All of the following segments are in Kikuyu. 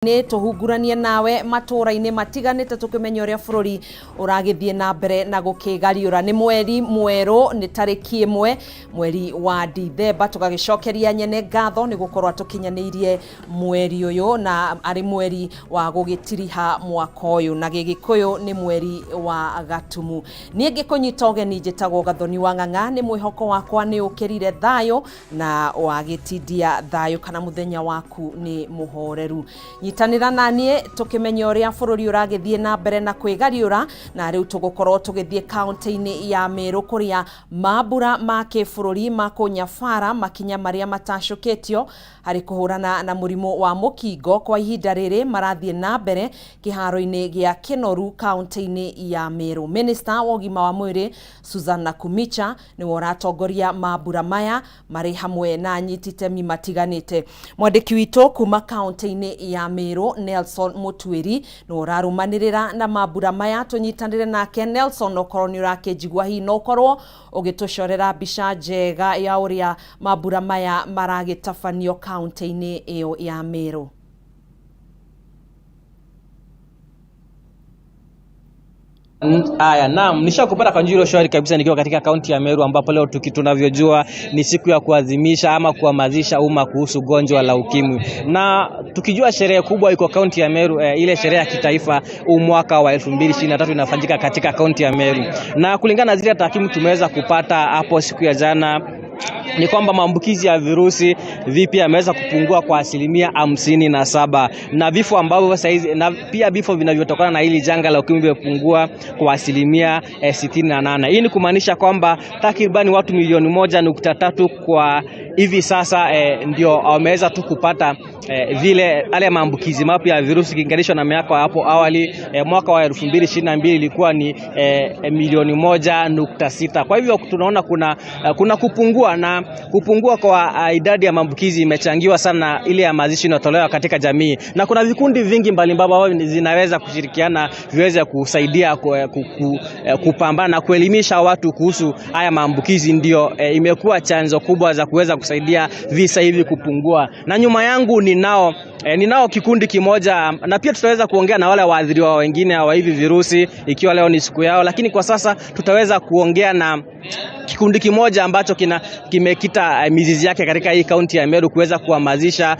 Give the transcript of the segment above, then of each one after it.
Nĩ tũhunguranie nawe matũra-inĩ matiganĩte tũkĩmenya ũrĩa bũrũri ũragĩthiĩ na mbere na gũkĩgariũra. Nĩ mweri mwerũ, nĩ tarĩki 1 mweri wa Dithemba, tũgagĩcokeria nyene ngatho nĩ gũkorwo atũkinyanĩirie mweri ũyũ na arĩ mweri wa gũgĩtiriha mwaka ũyũ, na Gĩgĩkũyũ nĩ mweri wa Gatumu. Niĩ ngĩkũnyita ũgeni njĩtagwo Gathoni wa Ng'ang'a, nĩ mwĩhoko wakwa nĩ ũkĩrire thayũ na wagĩtindia thayũ kana mũthenya waku nĩ mũhoreru. Nyitanĩra na niĩ tũkĩmenya ũrĩa bũrũri ũragĩthiĩ na mbere na kwĩgariũra, na rĩu tũgũkorwo tũgĩthiĩ kaunti-inĩ ya Meru kũrĩa mambura ma kĩbũrũri ma kũnyabara makinya marĩa matacũkĩtio harĩ kũhũrana na mũrimũ wa mũkingo kwa ihinda rĩrĩ marathiĩ na mbere kĩharo-inĩ gĩa Kĩnoru kaunti-inĩ ya Meru. Minister wa ũgima wa mwĩrĩ Susan Nakhumicha nĩwe ũratongoria mambura maya marĩ hamwe na anyiti itemi matiganĩte. Mwandĩki witũ kuma kaunti-inĩ ya Meru Nelson Mũtuĩri nĩwe ũrarũmanĩrĩra na mambura maya, tũnyitanĩre nake. Nelson, okorwo nĩ ũrakĩnjigua hihi no ũkorwo ũgĩtũcorera mbica njega ya ũrĩa mambura maya maragĩtabanio kaunti-inĩ ĩyo ya Meru. Aya, naam, nishakupata kwa njia shwari kabisa nikiwa katika kaunti ya Meru ambapo leo tunavyojua ni siku ya kuadhimisha ama kuhamasisha umma kuhusu gonjwa la ukimwi. Na tukijua sherehe kubwa iko kaunti ya Meru, ile sherehe ya kitaifa huu mwaka wa 2023 inafanyika katika kaunti ya Meru. Na kulingana na zile takwimu tumeweza kupata hapo siku ya jana ni kwamba maambukizi ya virusi vipya yameweza kupungua kwa 57%, na vifo ambavyo saizi, na pia vifo vinavyotokana na hili janga la ukimwi vimepungua kwa 68%. Hii ni kumaanisha kwamba takriban watu milioni 1.3 kwa hivi sasa ndio wameweza tu kupata vile yale maambukizi mapya ya virusi ikilinganishwa na miaka hapo awali. Mwaka wa 2022 ilikuwa ni milioni 1.6. Kwa hivyo tunaona kuna kupungua, na kupungua kwa idadi ya maambukizi imechangiwa sana ile ya mazishi inayotolewa katika jamii, na kuna vikundi vingi mbalimbali ambavyo zinaweza kushirikiana viweze kusaidia kupambana na kuelimisha watu kuhusu haya maambukizi. Ndio imekuwa chanzo kubwa za kuweza kusaidia visa hivi kupungua. Na nyuma yangu ninao kikundi kimoja, na pia tutaweza kuongea na wale waathiriwa wengine wa hivi virusi ikiwa leo ni siku yao, lakini kwa sasa tutaweza kuongea na kikundi kimoja ambacho kimekita mizizi yake katika hii kaunti ya Meru kuweza kuhamasisha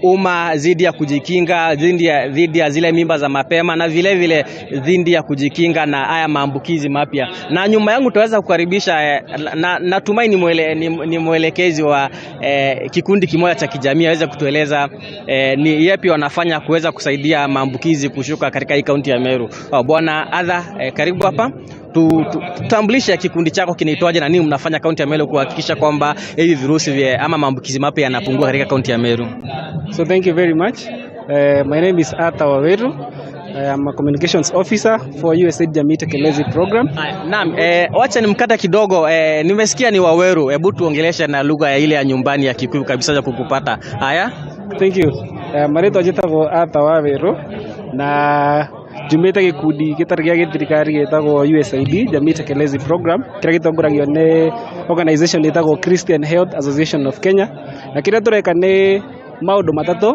umma dhidi ya kujikinga dhidi ya zile mimba za mapema na vile vile dhidi ya kujikinga na haya maambukizi mapya. Na nyuma yangu tutaweza kukaribisha natumai ni mwelekezi wa kikundi kimoja cha kijamii aweze kutueleza ni yapi wanafanya kuweza kusaidia maambukizi kushuka katika hii kaunti ya Meru. Bwana Adha, karibu hapa. Tutambulishe kikundi chako kinaitwaje na nini mnafanya kaunti ya Meru kuhakikisha kwamba hivi virusi vya ama maambukizi mapya yanapungua katika kaunti ya Meru. So thank you very much. My name is Arthur Waweru. I am a communications officer for USAID Jamii Tekelezi program. Naam, wacha nimkata kidogo. Nimesikia ni Waweru. Hebu tuongeleshe na lugha ya ile ya nyumbani ya Kikuyu kabisa ya kukupata. Haya. Thank you. Marĩtwa njĩtagwo Arthur Waweru na njumĩte gĩkundi gĩtarĩ gĩa gĩthirikari gĩtagwo USAID Jamii Tekelezi program kĩrĩa gĩtongoragio nĩ organization ĩtagwo Christian Health Association of Kenya, na kĩrĩa tũreka nĩ maũndũ matatũ.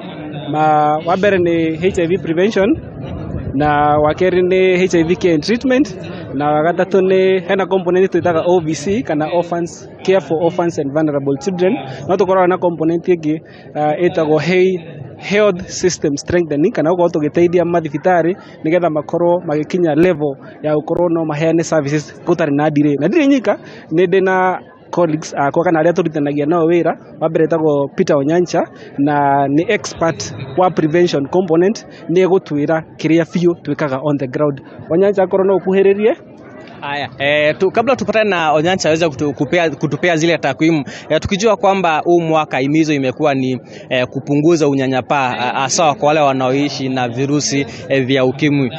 Wa mbere nĩ HIV prevention, na wa kerĩ nĩ HIV care and treatment, na wa gatatũ nĩ hena component twĩtaga OVC kana orphans care for orphans and vulnerable children. No tũkoragwo na component ĩngĩ ĩtagwo health system strengthening, kana gũkorwo tũgĩteithia mathibitarĩ nĩgetha makorwo magĩkinya level ya gũkorwo no maheane services gũtarĩ na delay. Na ndirĩ nyika, nĩ ndĩ na colleagues akwa kana arĩa tũrutithanagia nao wĩra. Wa mbere etagwo Peter Onyancha na nĩ expert wa prevention component, nĩ egũtwĩra kĩrĩa biũ twĩkaga on the ground. Onyancha, akorwo no ũkuhĩrĩrie. Haya, kabla tupatane na Onyancha aweze kutupea zile takwimu, tukijua kwamba huu mwaka himizo imekuwa ni kupunguza unyanyapaa hasa kwa wale wanaoishi na virusi vya ukimwi.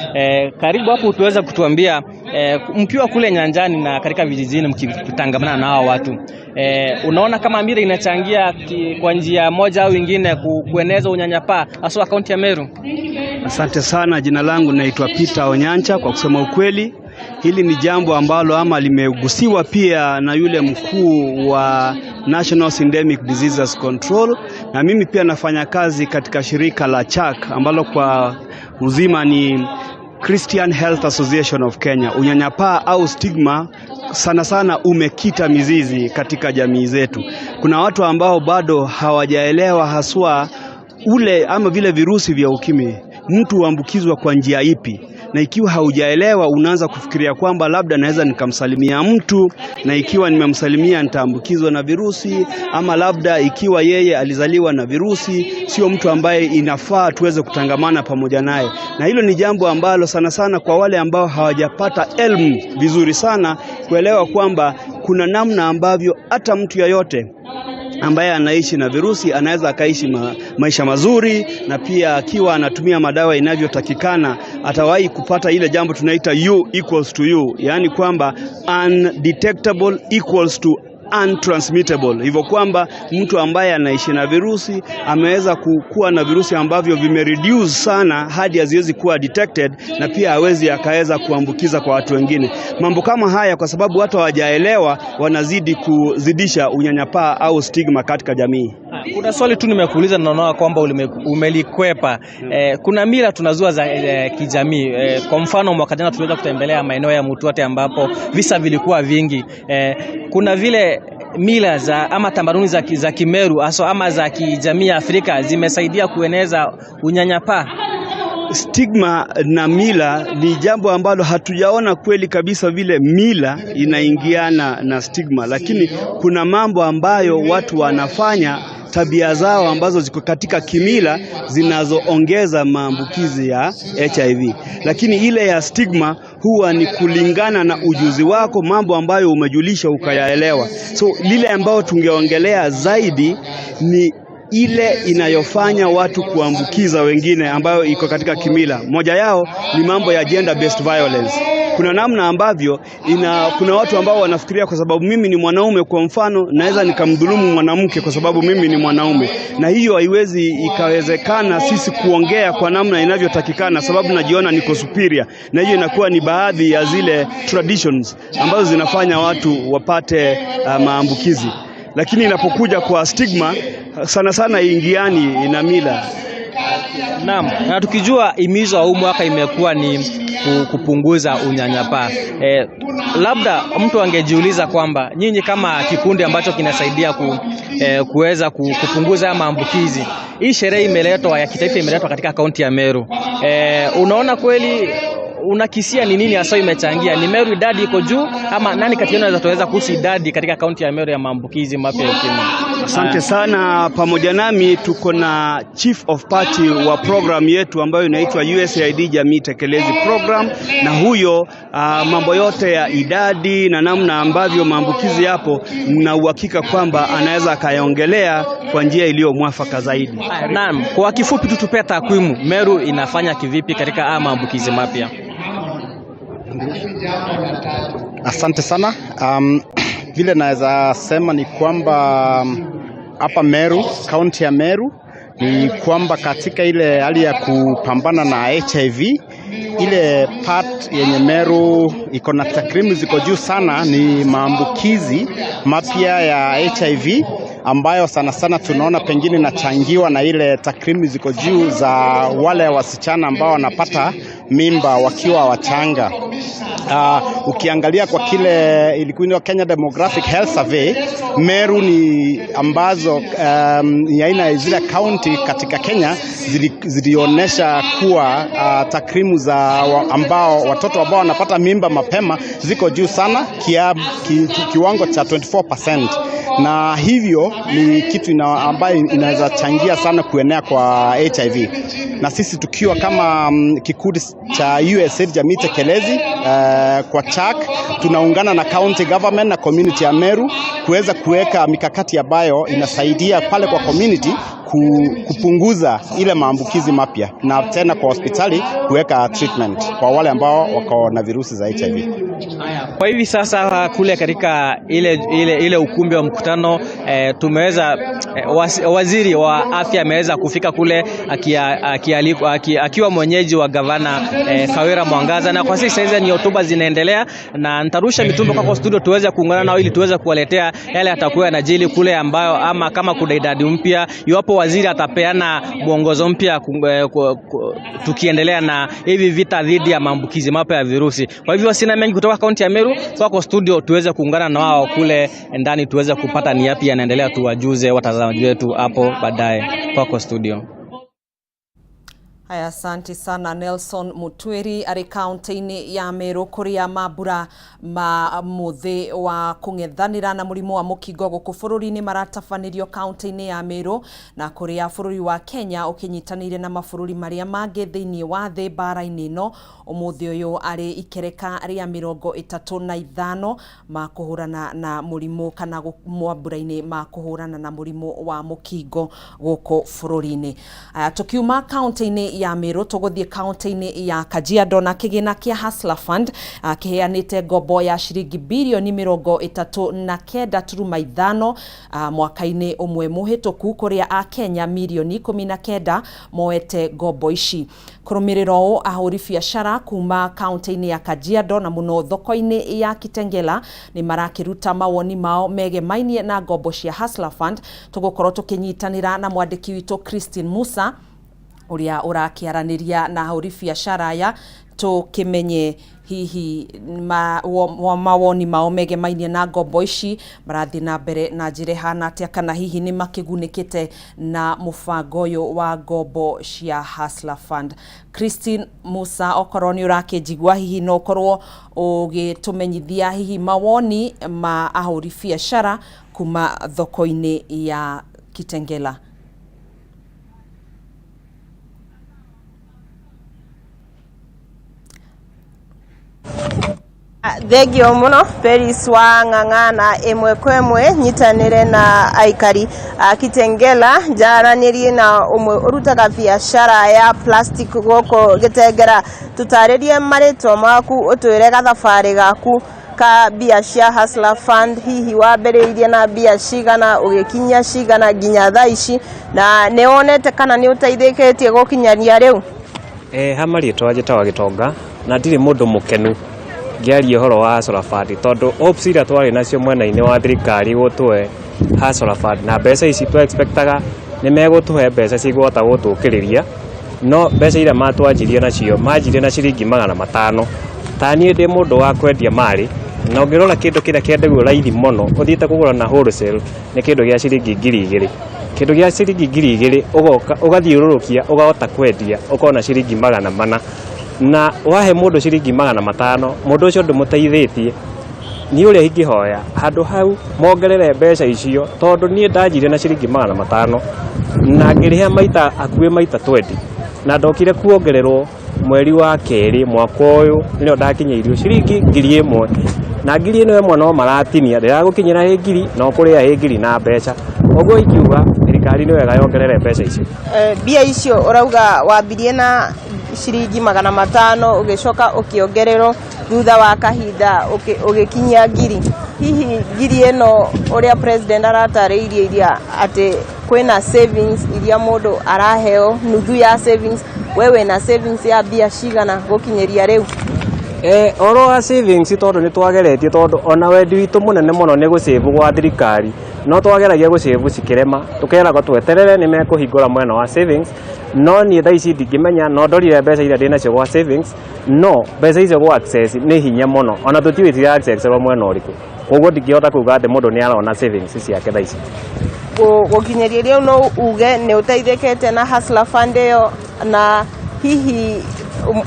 Karibu hapo tuweze kutuambia, mkiwa kule nyanjani na katika vijijini mkitangamana na hao watu, unaona kama mira inachangia kwa njia moja au nyingine kueneza unyanyapaa hasa kaunti ya Meru? Asante sana. Jina langu naitwa Peter Onyancha. Kwa kusema ukweli, hili ni jambo ambalo ama limegusiwa pia na yule mkuu wa National Syndemic Diseases Control Na mimi pia nafanya kazi katika shirika la CHAK ambalo kwa uzima ni Christian Health Association of Kenya. Unyanyapaa au stigma sana sana umekita mizizi katika jamii zetu. Kuna watu ambao bado hawajaelewa haswa ule ama vile virusi vya ukimwi, mtu huambukizwa kwa njia ipi, na ikiwa haujaelewa unaanza kufikiria kwamba labda naweza nikamsalimia mtu, na ikiwa nimemsalimia nitaambukizwa na virusi, ama labda ikiwa yeye alizaliwa na virusi, sio mtu ambaye inafaa tuweze kutangamana pamoja naye. Na hilo ni jambo ambalo sana sana kwa wale ambao hawajapata elimu vizuri sana kuelewa kwamba kuna namna ambavyo hata mtu yeyote ambaye anaishi na virusi anaweza akaishi maisha mazuri, na pia akiwa anatumia madawa inavyotakikana atawahi kupata ile jambo tunaita U equals to U, yaani kwamba undetectable equals to untransmittable, hivyo kwamba mtu ambaye anaishi na virusi ameweza kuwa na virusi ambavyo vimereduce sana hadi haziwezi kuwa detected, na pia hawezi akaweza kuambukiza kwa watu wengine. Mambo kama haya, kwa sababu watu hawajaelewa, wanazidi kuzidisha unyanyapaa au stigma katika jamii. Kuna swali tu nimekuuliza na naona kwamba umelikwepa. Kuna mila tunazua za kijamii. Kwa mfano mwaka jana tuliweza kutembelea maeneo ya Mutwate ambapo visa vilikuwa vingi. Kuna vile mila za ama tamaduni za Kimeru aso ama za kijamii ya Afrika zimesaidia kueneza unyanyapaa. Stigma na mila ni jambo ambalo hatujaona kweli kabisa vile mila inaingiana na stigma, lakini kuna mambo ambayo watu wanafanya, tabia zao ambazo ziko katika kimila zinazoongeza maambukizi ya HIV. Lakini ile ya stigma huwa ni kulingana na ujuzi wako, mambo ambayo umejulisha ukayaelewa. So lile ambayo tungeongelea zaidi ni ile inayofanya watu kuambukiza wengine ambayo iko katika kimila. Moja yao ni mambo ya gender based violence. Kuna namna ambavyo kuna watu ambao wanafikiria kwa sababu mimi ni mwanaume, kwa mfano, naweza nikamdhulumu mwanamke kwa sababu mimi ni mwanaume, na hiyo haiwezi ikawezekana sisi kuongea kwa namna inavyotakikana, sababu najiona niko superior, na hiyo inakuwa ni baadhi ya zile traditions ambazo zinafanya watu wapate maambukizi. Lakini inapokuja kwa stigma sana sana ingiani na mila. Naam, na tukijua imizo huu mwaka imekuwa ni kupunguza unyanyapaa. Labda mtu angejiuliza kwamba nyinyi kama kikundi ambacho kinasaidia kuweza kupunguza maambukizi, hii sherehe imeletwa ya kitaifa imeletwa katika kaunti ya Meru. Unaona kweli unakisia ni nini hasa imechangia? Ni Meru idadi iko juu ama nani kati yenu anaweza tueleza kuhusu idadi katika kaunti ya Meru ya maambukizi mapya ya ukimwi? Asante sana. Pamoja nami tuko na Chief of Party wa program yetu ambayo inaitwa USAID Jamii Tekelezi Program, na huyo mambo yote ya idadi na namna ambavyo maambukizi yapo, na uhakika kwamba anaweza akayaongelea kwa njia iliyo mwafaka zaidi. Naam, kwa kifupi tu tupee takwimu, Meru inafanya kivipi katika maambukizi mapya? Asante sana. Vile naweza sema ni kwamba hapa Meru, kaunti ya Meru, ni kwamba katika ile hali ya kupambana na HIV, ile part yenye Meru iko na takwimu ziko juu sana ni maambukizi mapya ya HIV, ambayo sana sana tunaona pengine inachangiwa na ile takwimu ziko juu za wale wasichana ambao wanapata mimba wakiwa wachanga. Ukiangalia kwa kile ilikuwa Kenya Demographic Health Survey, Meru ni ambazo ni aina ya zile county katika Kenya zilionyesha kuwa takwimu za ambao watoto ambao wanapata mimba mapema ziko juu sana kiwango cha 24%, na hivyo ni kitu ambayo inaweza changia sana kuenea kwa HIV. Na sisi tukiwa kama kikundi cha USAID Jamii Tekelezi kwa CHAK tunaungana na county government na community ya Meru kuweza kuweka mikakati ambayo inasaidia pale kwa community kupunguza ile maambukizi mapya, na tena kwa hospitali kuweka treatment kwa wale ambao wako na virusi za HIV. Kwa hivi sasa kule katika ile ukumbi wa mkutano tumeweza waziri wa afya ameweza kufika kule akiwa mwenyeji wa gavana Kawira Mwangaza, na kwa sasa hizi ni hotuba zinaendelea, na nitarusha mitumbo kwa studio tuweze kuungana nao ili tuweze kuwaletea yale yatakuwa yanajili kule, ambayo ama kama kuna idadi mpya, iwapo waziri atapeana mwongozo mpya tukiendelea na hivi vita dhidi ya maambukizi mapya ya virusi. Kwa hivyo sina mengi kutoka kaunti ya Meru, kwako studio tuweze kuungana na wao kule ndani tuweze kupata ni yapi yanaendelea, tuwajuze watazamaji wetu hapo baadaye. Kwako studio. Haya, asante sana Nelson Mutwiri arĩ kaunti-inĩ ya Meru kũrĩa mambura ma mũthĩ wa kũng'ethanĩra na mũrimũ wa mũkingo gũkũ bũrũri-inĩ maratabanĩrio kaunti-inĩ ya Meru na kũrĩa bũrũri wa Kenya ũkĩnyitanĩire na mabũrũri marĩa mangĩ thĩinĩ wa thĩ mbara-inĩ ĩno. Ũmũthĩ ũyũ arĩ ikereka rĩa 35 ma kũhũrana na mũrimũ kana mwambura-inĩ ma kũhũrana na mũrimũ wa mũkingo gũkũ bũrũri-inĩ. Aya, tukiuma kaunti-inĩ ya Meru tũgũthiĩ kaunti-inĩ ya Kajiado na kĩgĩna kĩa Hustler Fund kĩheanĩte ngombo ya ciringi birioni 39.5 mwaka-inĩ ũmwe mũhĩtũku kũrĩa Akenya mirioni 19 moete ngombo ici. Kũrũmĩrĩra ũũ ahũri biacara kuma kaunti-inĩ ya Kajiado na mũno thoko-inĩ ya Kitengela nĩ marakĩruta mawoni mao megemainie na ngombo cia Hustler Fund. Tũgũkorwo tũkĩnyitanĩra na mwandĩki witũ Christine Musa ũrĩa ũrakĩaranĩria na ahũri biacara aya tũkĩmenye hihi mawoni mao megemainie na ngombo ici marathiĩ na mbere na njĩra ĩhana atĩa, kana hihi nĩ makĩgunĩkĩte na mũbango ũyũ wa ngombo cia Hustler Fund. Christine Musa, okorwo nĩ ũrakĩnjigua hihi no ũkorwo ũgĩtũmenyithia hihi mawoni ma ahũri biacara kuma thoko-inĩ ya Kitengela. Thengio muno Peris wa ng'ang'ana ĩmwe kwa ĩmwe nyitanĩre na aikari a Kitengela njaranĩrie na ũmwe ũrutaga biacara ya plastic gũkũ Gĩtengera. Tũtarĩrie marĩtwa maku, ũtwĩre gathabarĩ gaku ka mbia cia Hustler Fund, hihi wambĩrĩirie na mbia cigana ũgĩkinyia cigana nginya thaa ici, na nĩ wonete kana nĩ ũteithĩkĩtie gũkinyania rĩu? Ha marĩtwa njĩtagwo Gĩtonga na ndirĩ mũndũ mũkenu ngĩaria ũhoro wa Hustler Fund tondũ hopes iria twarĩ nacio mwena-inĩ wa thirikari gũtũhe Hustler Fund na mbeca ici twa expectaga nĩ megũtũhe mbeca cigũhota gũtũkĩrĩria, no mbeca iria matwanjirie nacio manjirie na ciringi 500. Ta niĩ ndĩ mũndũ wa kwendia marĩ na ũngĩrora kĩndũ kĩrĩa kĩendagio raithi mũno ũthiĩte kũgũra na wholesale nĩ kĩndũ gĩa ciringi 2000. Kĩndũ gĩa ciringi 2000 ũgoka ũgathiũrũrũkia ũkahota kwendia ũkona ciringi 400, na wahe mũndũ ciringi 500 mũndũ ũcio ndũmũteithĩtie. Niĩ ũrĩa ingĩhoya handũ hau mongerere mbeca icio tondũ niĩ ndanjirie na ciringi 500 na ngĩrĩha maita hakuhĩ maita 20 na ndokire kuongererwo mweri wa kerĩ mwaka ũyũ nĩrĩo ndakinyĩirio ciringi 1000, na ngiri ĩno ĩmwe no maratinia ndĩragũkinyĩra ĩ ngiri no kũrĩa ĩ ngiri na mbeca. Ũguo ingiuga thirikari nĩ wega yongerere mbeca icio. Mbia icio ũrauga wambirie na ciringi 500 ũgĩcoka ũkĩongererwo thutha wa kahinda ũgĩkinyia ngiri. Hihi ngiri ĩno ũrĩa president aratarĩirie iria atĩ kwĩna savings iria mũndũ araheo nuthu ya savings, we wĩna savings ya mbia cigana gũkinyĩria rĩu? Ũhoro wa savings tondũ nĩ twageretie, tondũ ona wendi witũ mũnene mũno nĩ gũsave gwa thirikari, no twageragia gũsave cikĩrema, tũkeragwo tweterere nĩ mekũhingũra mwena wa savings, no niĩ thaa ici ndingĩmenya, no ndorire mbeca iria ndĩnacio gwa savings, no mbeca icio gwa access nĩ hinya mũno, ona tũtiũĩ cira access mwena ũrĩkũ, koguo ndingĩhota kuga atĩ mũndũ nĩ arona savings ciake thaa ici. Gũkinyĩria rĩu no uge nĩ ũteithĩkĩte na Hustler Fund ĩyo, na hihi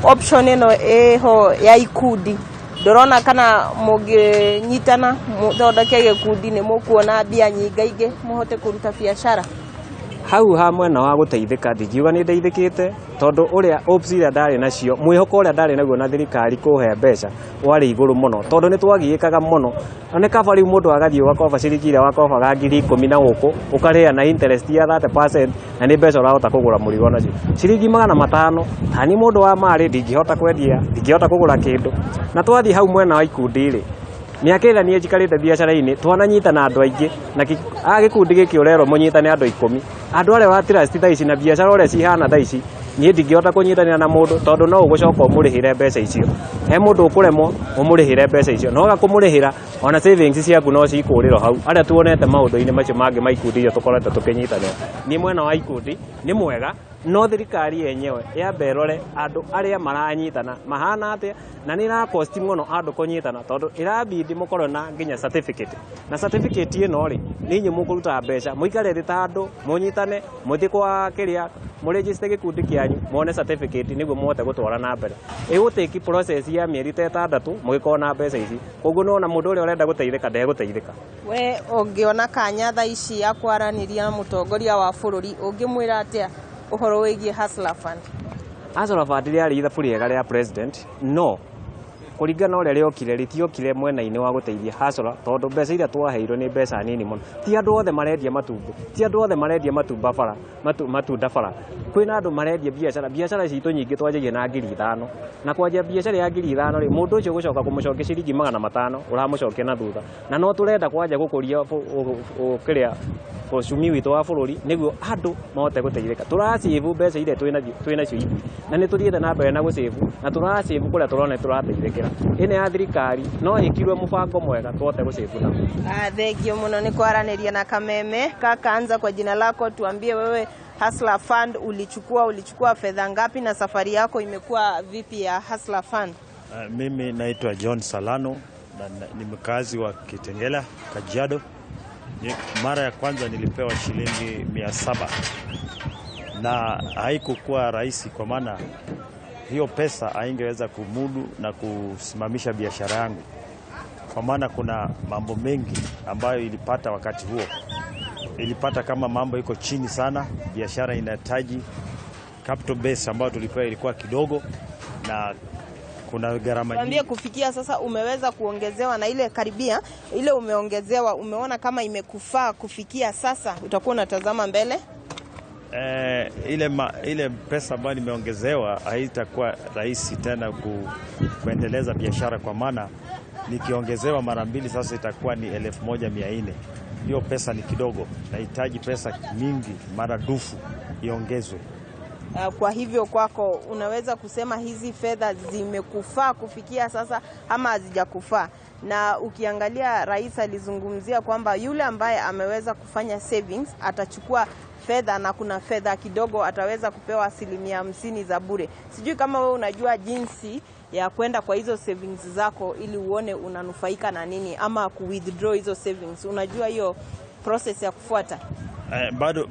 option ĩno ĩho ya ikundi ndũrona kana mũngĩnyitana mũthondeke gĩkundi nĩ mũkuona mbia nyingaingĩ mũhote kũruta biacara? Hau ha mwena wa gũteithĩka ndingiuga nĩ ndeithĩkĩte tondũ ũrĩa hopes iria ndarĩ nacio, mwĩhoko ũrĩa ndarĩ naguo na thirikari kũhe mbeca warĩ igũrũ mũno tondũ nĩ twagiĩkaga mũno. Na nĩ kaba rĩu mũndũ agathiĩ ũgakoba ciringi iria wakobaga 10,000 na gũkũ ũkarĩha na interest ya 30% na nĩ mbeca ũrahota kũgũra mũrigo nacio. Ciringi 500 ta niĩ mũndũ wa marĩ ndingĩhota kwendia, ndingĩhota kũgũra kĩndũ. Na twathiĩ hau mwena wa ikundi rĩ, mĩaka ĩrĩa niĩ njikarĩte biacara-inĩ twananyitana andũ aingĩ na gĩkundi gĩkĩ ũrerwo mũnyitane andũ 10, andũ arĩa wa trust thaa ici na biacara ũrĩa cihana thaa ici Niĩ ndingĩhota kũnyitanĩra na mũndũ tondũ no ũgũcoka ũmũrĩhĩre mbeca icio. He mũndũ ũkũremwo ũmũrĩhĩre mbeca icio, na waga kũmũrĩhĩra ona savings ciaku no cikũrĩra hau. Arĩa tuonete maũndũ-inĩ macio mangĩ ma ikundi iria tũkoretwo tũkĩnyitanĩra. Niĩ mwena wa ikundi nĩ mwega, no thirikari yenyewe yambe ĩrore andũ arĩa maranyitana mahana atĩa, na nĩ ĩra cost mũno andũ kũnyitana tondũ ĩrabidi mũkorwo na nginya certificate, na certificate ĩno rĩ, nĩ inyuĩ mũkũruta mbeca mũikare thĩ ta andũ mũnyitane mũthiĩ kwa kĩrĩa mũregister gĩkundi kĩanyu muone certificate nĩguo mũhote gũtwara na mbere. Ĩgũtĩki process ya mĩeri ta ĩtandatũ mũgĩkorwo na mbeca ici, koguo nĩwona mũndũ ũrĩa ũrenda gũteithĩka ndegũteithĩka. We ũngĩona kanya thaa ici ya kwaranĩria na mũtongoria wa bũrũri, ũngĩmwĩra atĩa ũhoro wĩgiĩ Hustler Fund? Hustler Fund rĩarĩ ithabu rĩega rĩa president, no kũringana na ũrĩa rĩokire, rĩtiokire mwena-inĩ wa gũteithia hustler tondũ mbeca iria twaheirwo nĩ mbeca nini mũno. Ti andũ othe marendia matumbĩ, ti andũ othe marendia matumba bara, matunda bara. Kwĩna andũ marendia biacara, biacara citũ nyingĩ twanjagia na 5,000, na kwanjia biacara ya 5,000 rĩ, mũndũ ũcio ũgũcoka kũmũcokia ciringi 500 ũramũcokia na thutha. Na no tũrenda kwanja gũkũria kĩrĩa uchumi witũ wa bũrũri nĩguo andũ mahote gũteithĩka. Tũracĩbu mbeca iria twĩnacio ithuĩ, na nĩ tũthiĩte na mbere na gũcĩbu, na tũracĩbu kũrĩa tũrona tũrateithĩkĩra. Ĩno ya thirikari no ĩkirwe mũbango mwega tũhote gũcĩbu naguo. Thengio mũno nĩ kwaranĩria na Kameme. Kaka, anza kwa jina lako, tuambie wewe Hustler Fund ulichukua fedha ngapi na safari yako imekuwa vipi ya Hustler Fund? Mimi naitwa John Salano na ni mkazi wa Kitengela, Kajiado. Mara ya kwanza nilipewa shilingi 700 na haikukuwa rahisi kwa maana hiyo pesa haingeweza kumudu na kusimamisha biashara yangu, kwa maana kuna mambo mengi ambayo ilipata wakati huo. Ilipata kama mambo iko chini sana, biashara inahitaji capital base ambayo tulipewa ilikuwa kidogo na kuna gharama Tuambie, nyingi. kufikia sasa umeweza kuongezewa na ile karibia ile umeongezewa, umeona kama imekufaa kufikia sasa, utakuwa unatazama mbele? Ile pesa ambayo nimeongezewa haitakuwa rahisi tena kuendeleza biashara, kwa maana nikiongezewa mara mbili sasa itakuwa ni 1,400. Hiyo pesa ni kidogo, nahitaji pesa mingi maradufu iongezwe. Kwa hivyo kwako unaweza kusema hizi fedha zimekufaa kufikia sasa ama hazijakufaa? Na ukiangalia rais alizungumzia kwamba yule ambaye ameweza kufanya savings atachukua fedha na kuna fedha kidogo ataweza kupewa 50% za bure. Sijui kama wewe unajua jinsi ya kwenda kwa hizo savings zako ili uone unanufaika na nini ama ku withdraw hizo savings. Unajua hiyo process ya kufuata?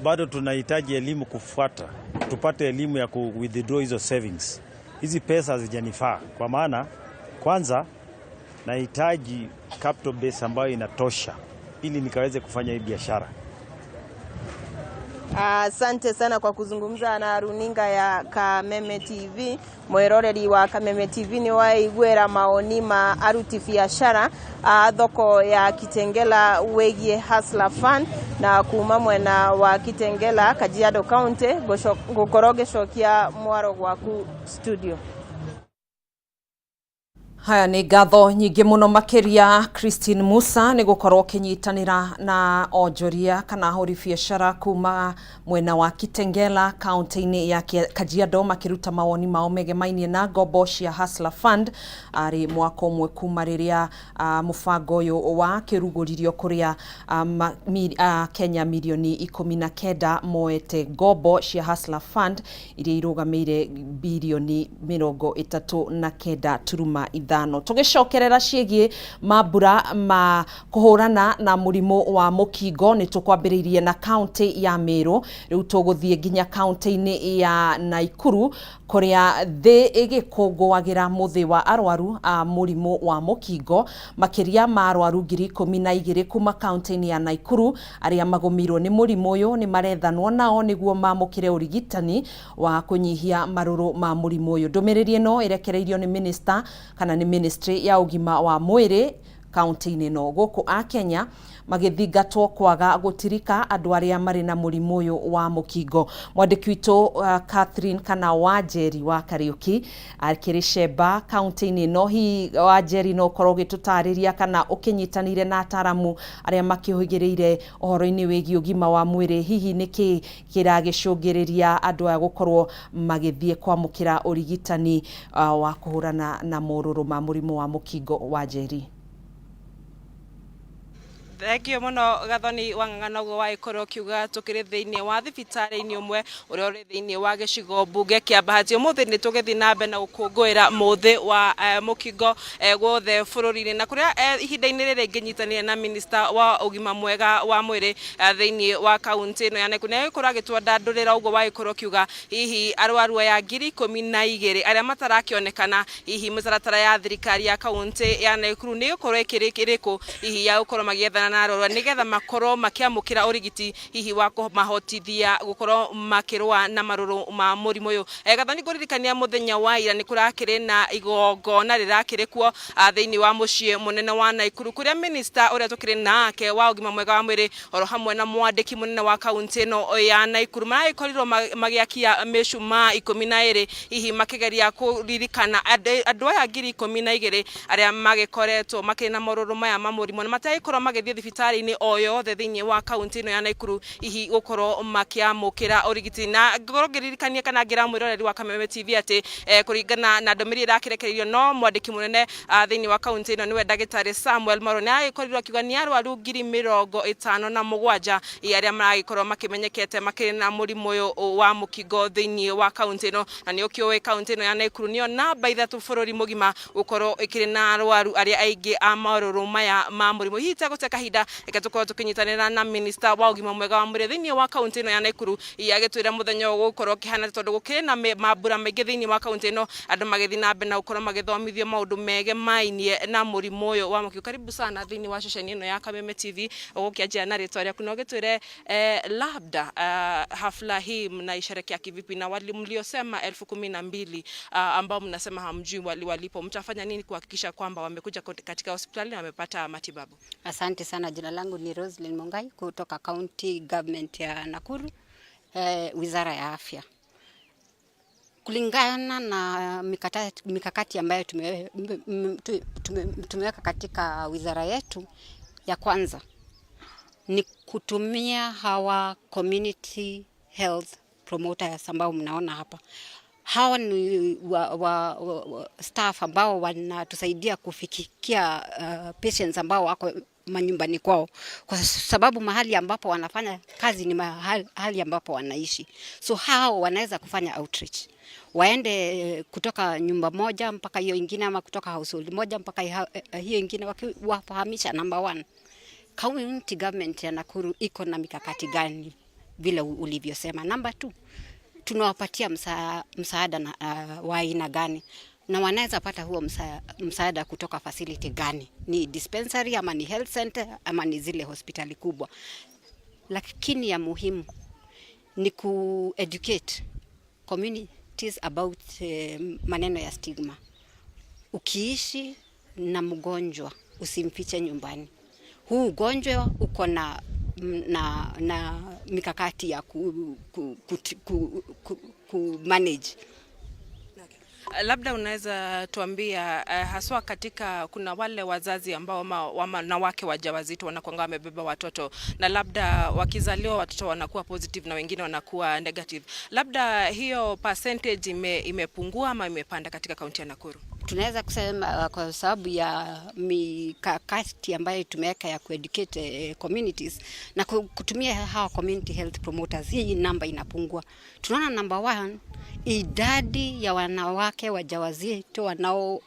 Bado tunahitaji elimu kufuata, tupate elimu ya ku withdraw hizo savings. Hizi pesa hazijanifaa kwa maana kwanza nahitaji capital base ambayo inatosha ili nikaweze kufanya hii biashara. Asante sana kwa kuzungumza na runinga ya Kameme TV. Mwiroreri wa Kameme TV ni waiguera maoni ma aruti biashara a thoko ya Kitengela wigie Hustler Fund, na kuma mwena wa Kitengela, Kajiado County, ngukorwo ngicokia mwaro gwaku studio. Haya, nĩ ngatho nyingĩ mũno makĩria Christine Musa nĩ gũkorwo ũkĩnyitanĩra na onjoria kana ahũri biacara kuma mwena wa Kitengela kaunti-inĩ ya Kajiado makĩruta mawoni mao megemainie na ngombo cia Hustler Fund, arĩ mwaka ũmwe kuma rĩrĩa mũbango ũyũ wakĩrugũririo kũrĩa Kenya mirioni 19 moete ngombo cia Hustler Fund iria irũgamĩire birioni 39.5. Tũgĩcokerera ciĩgiĩ mambura ma kũhũrana na mũrimũ wa mũkingo, nĩ tũkwambĩrĩirie na kaunti ya Meru, rĩu tũgũthiĩ nginya kaunti-inĩ ya Naikuru kũrĩa thĩ ĩgĩkũngũagĩra mũthĩ wa arwaru a mũrimũ wa mũkingo. Makĩria ma arwaru 12,000 kuma kaunti-inĩ ya Naikuru arĩa magũmĩirwo nĩ mũrimũ ũyũ nĩ marethanwo nao nĩguo mamũkĩre ũrigitani wa kũnyihia marũrũ ma mũrimũ ũyũ. Ndũmĩrĩri ĩno ĩrekereirio nĩ minister kana nĩ ministry ya ũgima wa mwĩrĩ. kaunti-inĩ ĩno. Gũkũ Akenya magĩthingatwo kwaga gũtirika andũ arĩa marĩ na mũrimũ ũyũ wa mũkingo. Mwandĩki witũ Catherine kana Wanjeri wa Kariuki akĩrĩ cemba kaunti-inĩ ĩno. Hihi Wanjeri, no ũkorwo ũgĩtũtarĩria kana ũkĩnyitanĩire na ataramu arĩa makĩũhĩgĩrĩire ũhoro-inĩ wĩgiĩ ũgima wa mwĩrĩ, hihi nĩkĩ kĩragĩcũngĩrĩria andũ aya gũkorwo magĩthiĩ kwamũkĩra ũrigitani wa kũhũrana na morũrũ ma mũrimũ wa mũkingo? Wanjeri. Thengio muno, Gathoni wa Ng'ang'a. Noguo wagĩkorwo ũkiuga, tũkĩrĩ thĩinĩ wa thibitarĩ-inĩ ũmwe ũrĩa ũrĩ thĩinĩ wa gĩcigo mbunge kĩa Bahati. Ũmũthĩ nĩ tũgĩthiĩ na mbere na gũkũngũĩra mũthĩ wa mũkingo guothe bũrũri-inĩ, na kũrĩa ihinda-inĩ rĩrĩ ngĩnyitanĩire na minista wa ũgima mwega wa mwĩrĩ thĩinĩ wa kaunti ĩno ya Nakuru, nĩ agĩkorwo agĩtwandandũrĩra ũguo wagĩkorwo ũkiuga, hihi arwaru aya 12,000 arĩa matarakĩonekana, hihi mĩtaratara ya thirikari ya kaunti ya Nakuru nĩ ĩgũkorwo ĩkĩrĩ ĩrĩkũ hihi ya gũkorwo magĩethana na arwaru nĩgetha makorwo makĩamũkĩra ũrigiti hihi wa kũmahotithia gũkorwo makĩrũa na marũrũ ma mũrimũ ũyũ. Gathoni, ngũririkania mũthenya wa ira nĩ kũrakĩrĩ na igongona rĩrakĩrĩ kuo thĩinĩ wa mũciĩ mũnene wa Naikuru, kũrĩa minista ũrĩa tũkĩrĩ nake wa ũgima mwega wa mwĩrĩ oro hamwe na mwandĩki mũnene wa kaunti ĩno ya Naikuru maragĩkorirwo magĩakia mĩcumaa 12, hihi makĩgeria kũririkana andũ aya 12,000 arĩa magĩkoretwo makĩrĩ na morũrũ maya ma mũrimũ na matagĩkorwo magĩthiĩ thibitarĩ-inĩ o yothe thĩinĩ wa kaunti ĩno ya Naikuru hihi gũkorwo makĩamũkĩra ũrigiti. Na ngorwo ngĩririkania kana ngĩra mwĩroreri wa Kameme TV atĩ kũringana na ndũmĩrĩri ĩrakĩrekereirio no mwandĩki mũnene thĩinĩ wa kaunti ĩno, nĩwe ndagĩtarĩ Samuel Maro, nĩ agĩkorirwo akiuga nĩ arwaru 57,000 arĩa maragĩkorwo makĩmenyekete makĩrĩ na mũrimũ ũyũ wa mũkingo thĩinĩ wa kaunti ĩno. Na nĩ ũkĩũĩ kaunti ĩno ya Naikuru nĩyo namba 3 bũrũri mũgima gũkorwo ĩkĩrĩ na arwaru arĩa aingĩ a marũrũ maya ma mũrimũ. Hihi tegũte kahinda, reke tũkorwo tũkĩnyitanĩra na minista wa ũgima mwega wa mwĩrĩ thĩinĩ wa kaunti ĩno ya Naikuru, hihi agĩtwĩra mũthenya ũyũ gũkorwo ũkĩhana, tondũ gũkĩrĩ na mambura maingĩ thĩinĩ wa kaunti ĩno, andũ magĩthiĩ na mbere na gũkorwo magĩthomithio maũndũ megemainie na mũrimũ ũyũ wa mũkingo. Karibu sana thĩinĩ wa ceceni ĩno ya Kameme TV. Ũgũkĩanjia na rĩtwa rĩaku na ũgĩtwĩre labda hafla hii mnaisherekea kivipi, na wali mliosema 12,000 ambao mnasema hamjui walipo, mtafanya nini kuhakikisha kwamba wamekuja katika hospitali na wamepata matibabu? Asante sana. Jina langu ni Roslyn Mungai kutoka County Government ya Nakuru, Wizara ya Afya. Kulingana na mikakati ambayo tumeweka katika wizara yetu, ya kwanza ni kutumia hawa community health promoters ambao mnaona hapa. Hawa ni wa staff ambao wanatusaidia kufikia patients ambao wako manyumbani kwao, kwa sababu mahali ambapo wanafanya kazi ni mahali ambapo wanaishi, so hao wanaweza kufanya outreach, waende kutoka nyumba moja mpaka hiyo ingine, ama kutoka household moja mpaka hiyo ingine, wakiwafahamisha number one, county government ya Nakuru iko na mikakati gani vile ulivyosema. Number two, tunawapatia msaada wa aina gani na wanaweza pata huo msaada kutoka facility gani? Ni dispensary ama ni health center ama ni zile hospitali kubwa? Lakini ya muhimu ni ku-educate communities about maneno ya stigma. Ukiishi na mgonjwa, usimfiche nyumbani. Huu ugonjwa uko na mikakati ya ku manage. Labda unaweza tuambia haswa katika kuna wale wazazi ambao wanawake wajawazito wanakuanga wamebeba watoto, na labda wakizaliwa watoto wanakuwa positive na wengine wanakuwa negative. Labda hiyo percentage imepungua ama imepanda katika kaunti ya Nakuru? Tunaweza kusema kwa sababu ya mikakati ambayo tumeweka ya kueducate communities na kutumia hawa community health promoters, hii namba inapungua. Tunaona number one, idadi ya wanawake wajawazito wanao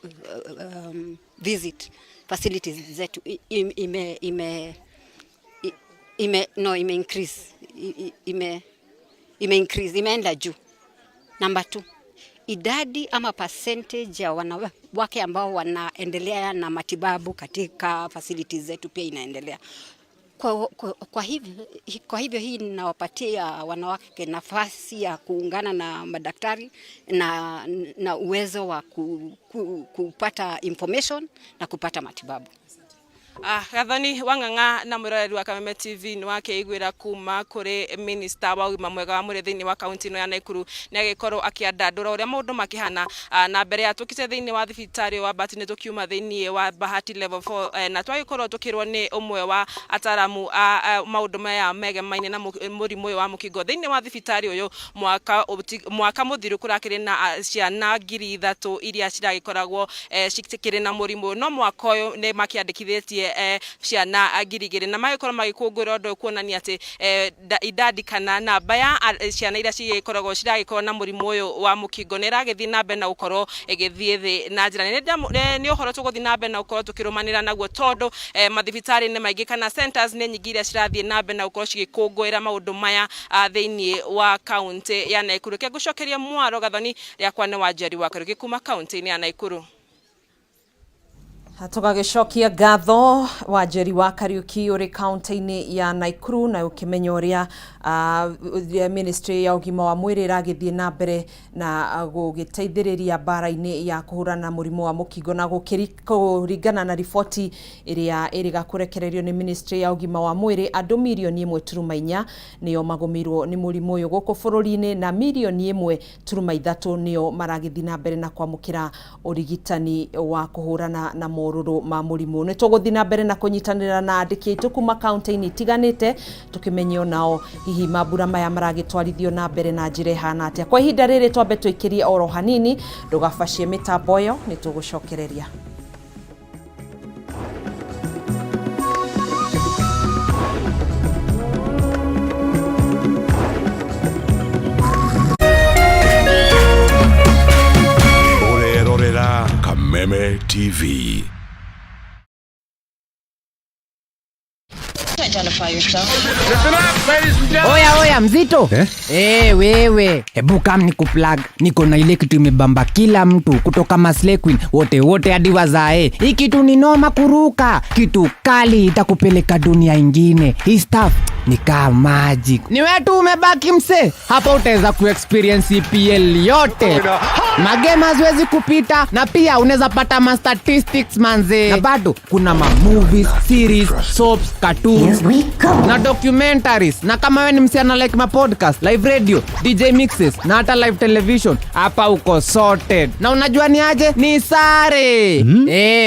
visit facilities zetu ime, no, ime increase, ime increase, imeenda juu. Number two, idadi ama percentage ya wanawake ambao wanaendelea na matibabu katika facilities zetu pia inaendelea. Kwa hivyo hii inawapatia wanawake nafasi ya kuungana na madaktari na uwezo wa kupata information na kupata matibabu. Gathoni wa Ng'ang'a na mwĩroreri wa Kameme TV, nĩ wakĩiguĩra kuma kũrĩ minister wa ũgima mwega wa mwĩrĩ thĩinĩ wa kaunti ĩno ya Naikuru, nĩ agĩkorwo akĩandandũra ũrĩa maũndũ makĩhana. Na mbere ya tũkĩte thĩinĩ wa thibitarĩ wa Bahati, nĩ tũkiuma thĩinĩ wa Bahati level 4, na twagĩkorwo tũkĩrwo nĩ ũmwe wa ataramu a maũndũ maya megemaine na mũrimũ ũyũ wa mũkingo. Thĩinĩ wa thibitarĩ ũyũ mwaka mũthiru kũrakĩrĩ na ciana 3000 iria ciragĩkoragwo cikĩrĩ na mũrimũ, no mwaka ũyũ nĩ makĩandĩkithĩtie ciana 2000, na magĩkorwo magĩkũngũĩra ũndũ ũyũ kuonania atĩ idadi kana namba ya ciana iria cigĩkoragwo ciragĩkorwo na mũrimũ ũyũ wa mũkingo nĩ ĩragĩthiĩ na mbere na gũkorwo ĩgĩthiĩ thĩ na njĩra nene. Nĩ ũhoro tũgũthiĩ na mbere na gũkorwo tũkĩrũmanĩra naguo, tondũ mathibitarĩ-inĩ maingĩ kana centers nĩ nyingĩ iria cirathiĩ na mbere na gũkorwo cigĩkũngũĩra maũndũ maya thĩinĩ wa kaunti ya Naikuru. Reke ngũcokerie mwaro Gathoni, rĩakwa nĩ Wanjeri wa Kariũki kuma kaunti-inĩ ya Naikuru. Tũgagĩcokia ngatho Wanjeri wa Kariuki ũrĩ kaunti-inĩ ya Naikuru, na ũkĩmenya ũrĩa ministry ya ũgima wa mwĩrĩ ĩragĩthiĩ na mbere na gũgĩteithĩrĩria mbara-inĩ ya kũhũrana na mũrimũ wa mũkingo. Na kũringana na riboti ĩrĩa ĩrĩga kũrekererio nĩ ministry ya ũgima wa mwĩrĩ, andũ 1.4 mirioni nĩo magũmĩirwo nĩ mũrimũ ũyũ gũkũ bũrũri-inĩ, na 1.3 mirioni nĩo maragĩthiĩ na mbere na kwamũkĩra ũrigitani wa kũhũrana na morũrũ ma mũrimũ. Nĩ tũgũthiĩ na mbere na kũnyitanĩra na andĩki aitũ kuma kaunti-inĩ itiganĩte, tũkĩmenye onao hihi mambura maya maragĩtwarithio na mbere na njĩra ĩhana atĩa. Kwa ihinda rĩrĩ twambe tũikĩrie oro hanini, ndũgabacie mĩtambo ĩyo, nĩ tũgũcokereria. Ũrerorera Kameme TV. Identify yourself. Oya oya, mzito eh? Hey, wewe, hebu kam nikuplug. Niko na ile kitu imebamba kila mtu kutoka maslay queen wote wote hadi wazae. Hii kitu ni noma kuruka, kitu kali itakupeleka dunia ingine. Hii stuff ni kaa magic. Ni wewe tu umebaki mse hapa, utaweza kuexperience EPL yote, magame haziwezi kupita, na pia unaweza pata ma statistics manze, na bado kuna ma movies, series, soaps, cartoons na documentaries. Na kama wewe ni msichana, like ma podcast, live radio, DJ mixes na hata live television, hapa uko sorted. Na unajua ni aje? Ni sare,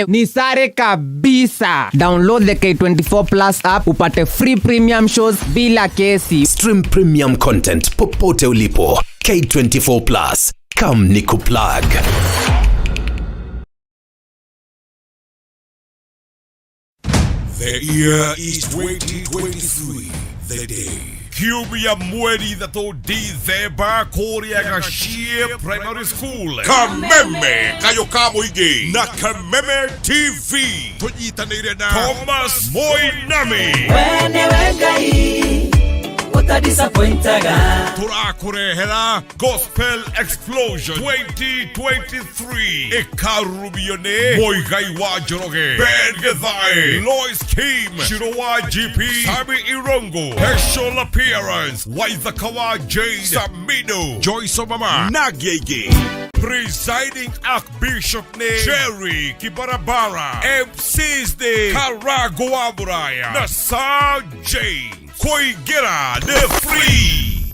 Ni sare kabisa. Download the K24 Plus app upate free premium shows bila kesi. Stream premium content popote ulipo. K24 Plus. Come nikuplug. The year is 2023. The day. Kiumia mweri 3 Dithemba kũrĩa Gachie Primary School. Kameme kayo ka mũingĩ na Kameme TV tũnyitanĩire na Thomas Moinami. We nĩwe Ngai ũtadisappointaga. Tũrakũrehera Gospel Explosion 2023, ĩkarurumio nĩ Mũigai wa Njoroge, Ben Githae, Lois Kim, Shiro wa GP, Sami Irongo, special appearance Waithaka wa Jane, Samido, Joyce Omama na Gege. Presiding Archbishop nĩ Jerry Kibarabara, MCs nĩ Karago wa Muraya na Sir James. Kũingĩra nĩ free.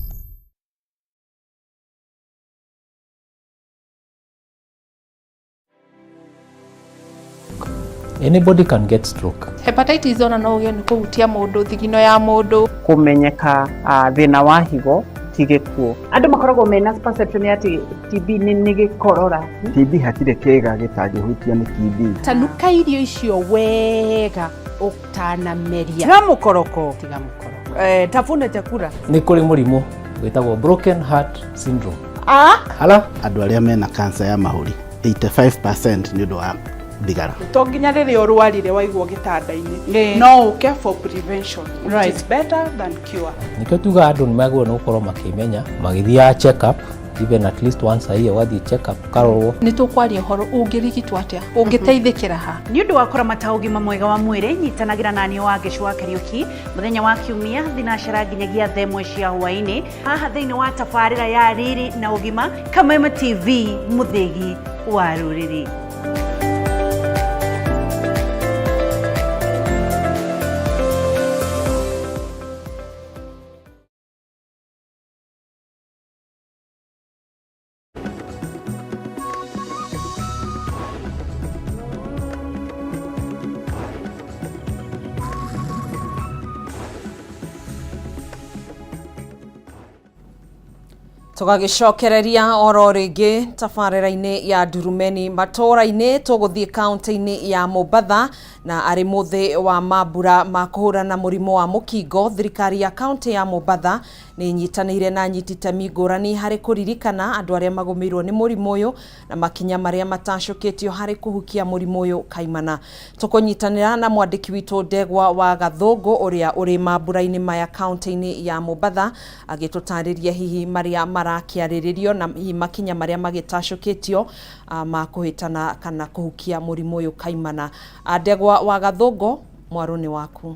Anybody can get stroke. Hepatitis ona no ũgĩe nĩ kũhutia mũndũ, thigino ya mũndũ. Kũmenyeka thĩna wa higo ti gĩkuũ. Andũ makoragwo mena perception ya atĩ TB nĩ gĩkorora. TB hatirĩ kĩga gĩtangĩhutio nĩ TB. Tanuka irio icio wega ũtanameria. Tiga mũkoroko. Tiga mũkoroko. Tafuna chakula. Nĩ kũrĩ mũrimũ wĩtagwo broken heart syndrome. Ah? Hala? Andũ arĩa mena cancer ya mahũri 85% nĩ ũndũ wa thigara. To nginya rĩrĩa ũrwarire waigwo gĩtanda-inĩ, no ũke for prevention, which is better than cure. Nĩkĩo tugaga andũ nĩ magĩrĩirwo nĩ gũkorwo makĩmenya, magĩthiaga check up even at least once a year, ũgathiĩ check up ũkarorwo. Nĩ tũkwaria ũhoro ũngĩrigitwo atĩa, ũngĩteithĩkĩra ha. Nĩ ũndũ wa kũramata ũgima mwega wa mwĩrĩ, nyitanagĩra naniĩ wa Ngĩcu wa Kariũki mũthenya wa Kiumia thinacera nginyagia 1:00 cia hwaĩ-inĩ, haha thĩinĩ wa tabarĩra ya Riri na Ũgima, Kameme TV, mũthĩgi wa rũrĩrĩ. Tũgagĩcokereria oro rĩngĩ tabarĩra-inĩ ya Ndurumeni matũũra-inĩ, tũgũthiĩ kaunti-inĩ ya Mombatha na arĩ mũthĩ wa mambura ma kũhũrana mũrimũ wa mũkingo, thirikari ya kaunti ya Mombatha nĩ ĩnyitanĩire na anyiti itemi ngũrani harĩ kũririkana andũ arĩa magũmĩirwo nĩ mũrimũ ũyũ na makinya marĩa matacũkĩtio harĩ kũhukia mũrimũ ũyũ kaimana. Tũkũnyitanĩra na mwandĩki witũ Ndegwa wa Gathũngũ ũrĩa ũrĩ mambura-inĩ maya kaunti-inĩ ya Mombatha agĩtũtarĩria hihi marĩa marakĩarĩrĩrio na hihi makinya marĩa magĩtacũkĩtio ma kũhĩtana kana kũhukia mũrimũ ũyũ kaimana. Ndegwa wa Gathũngũ, mwarũ nĩ waku.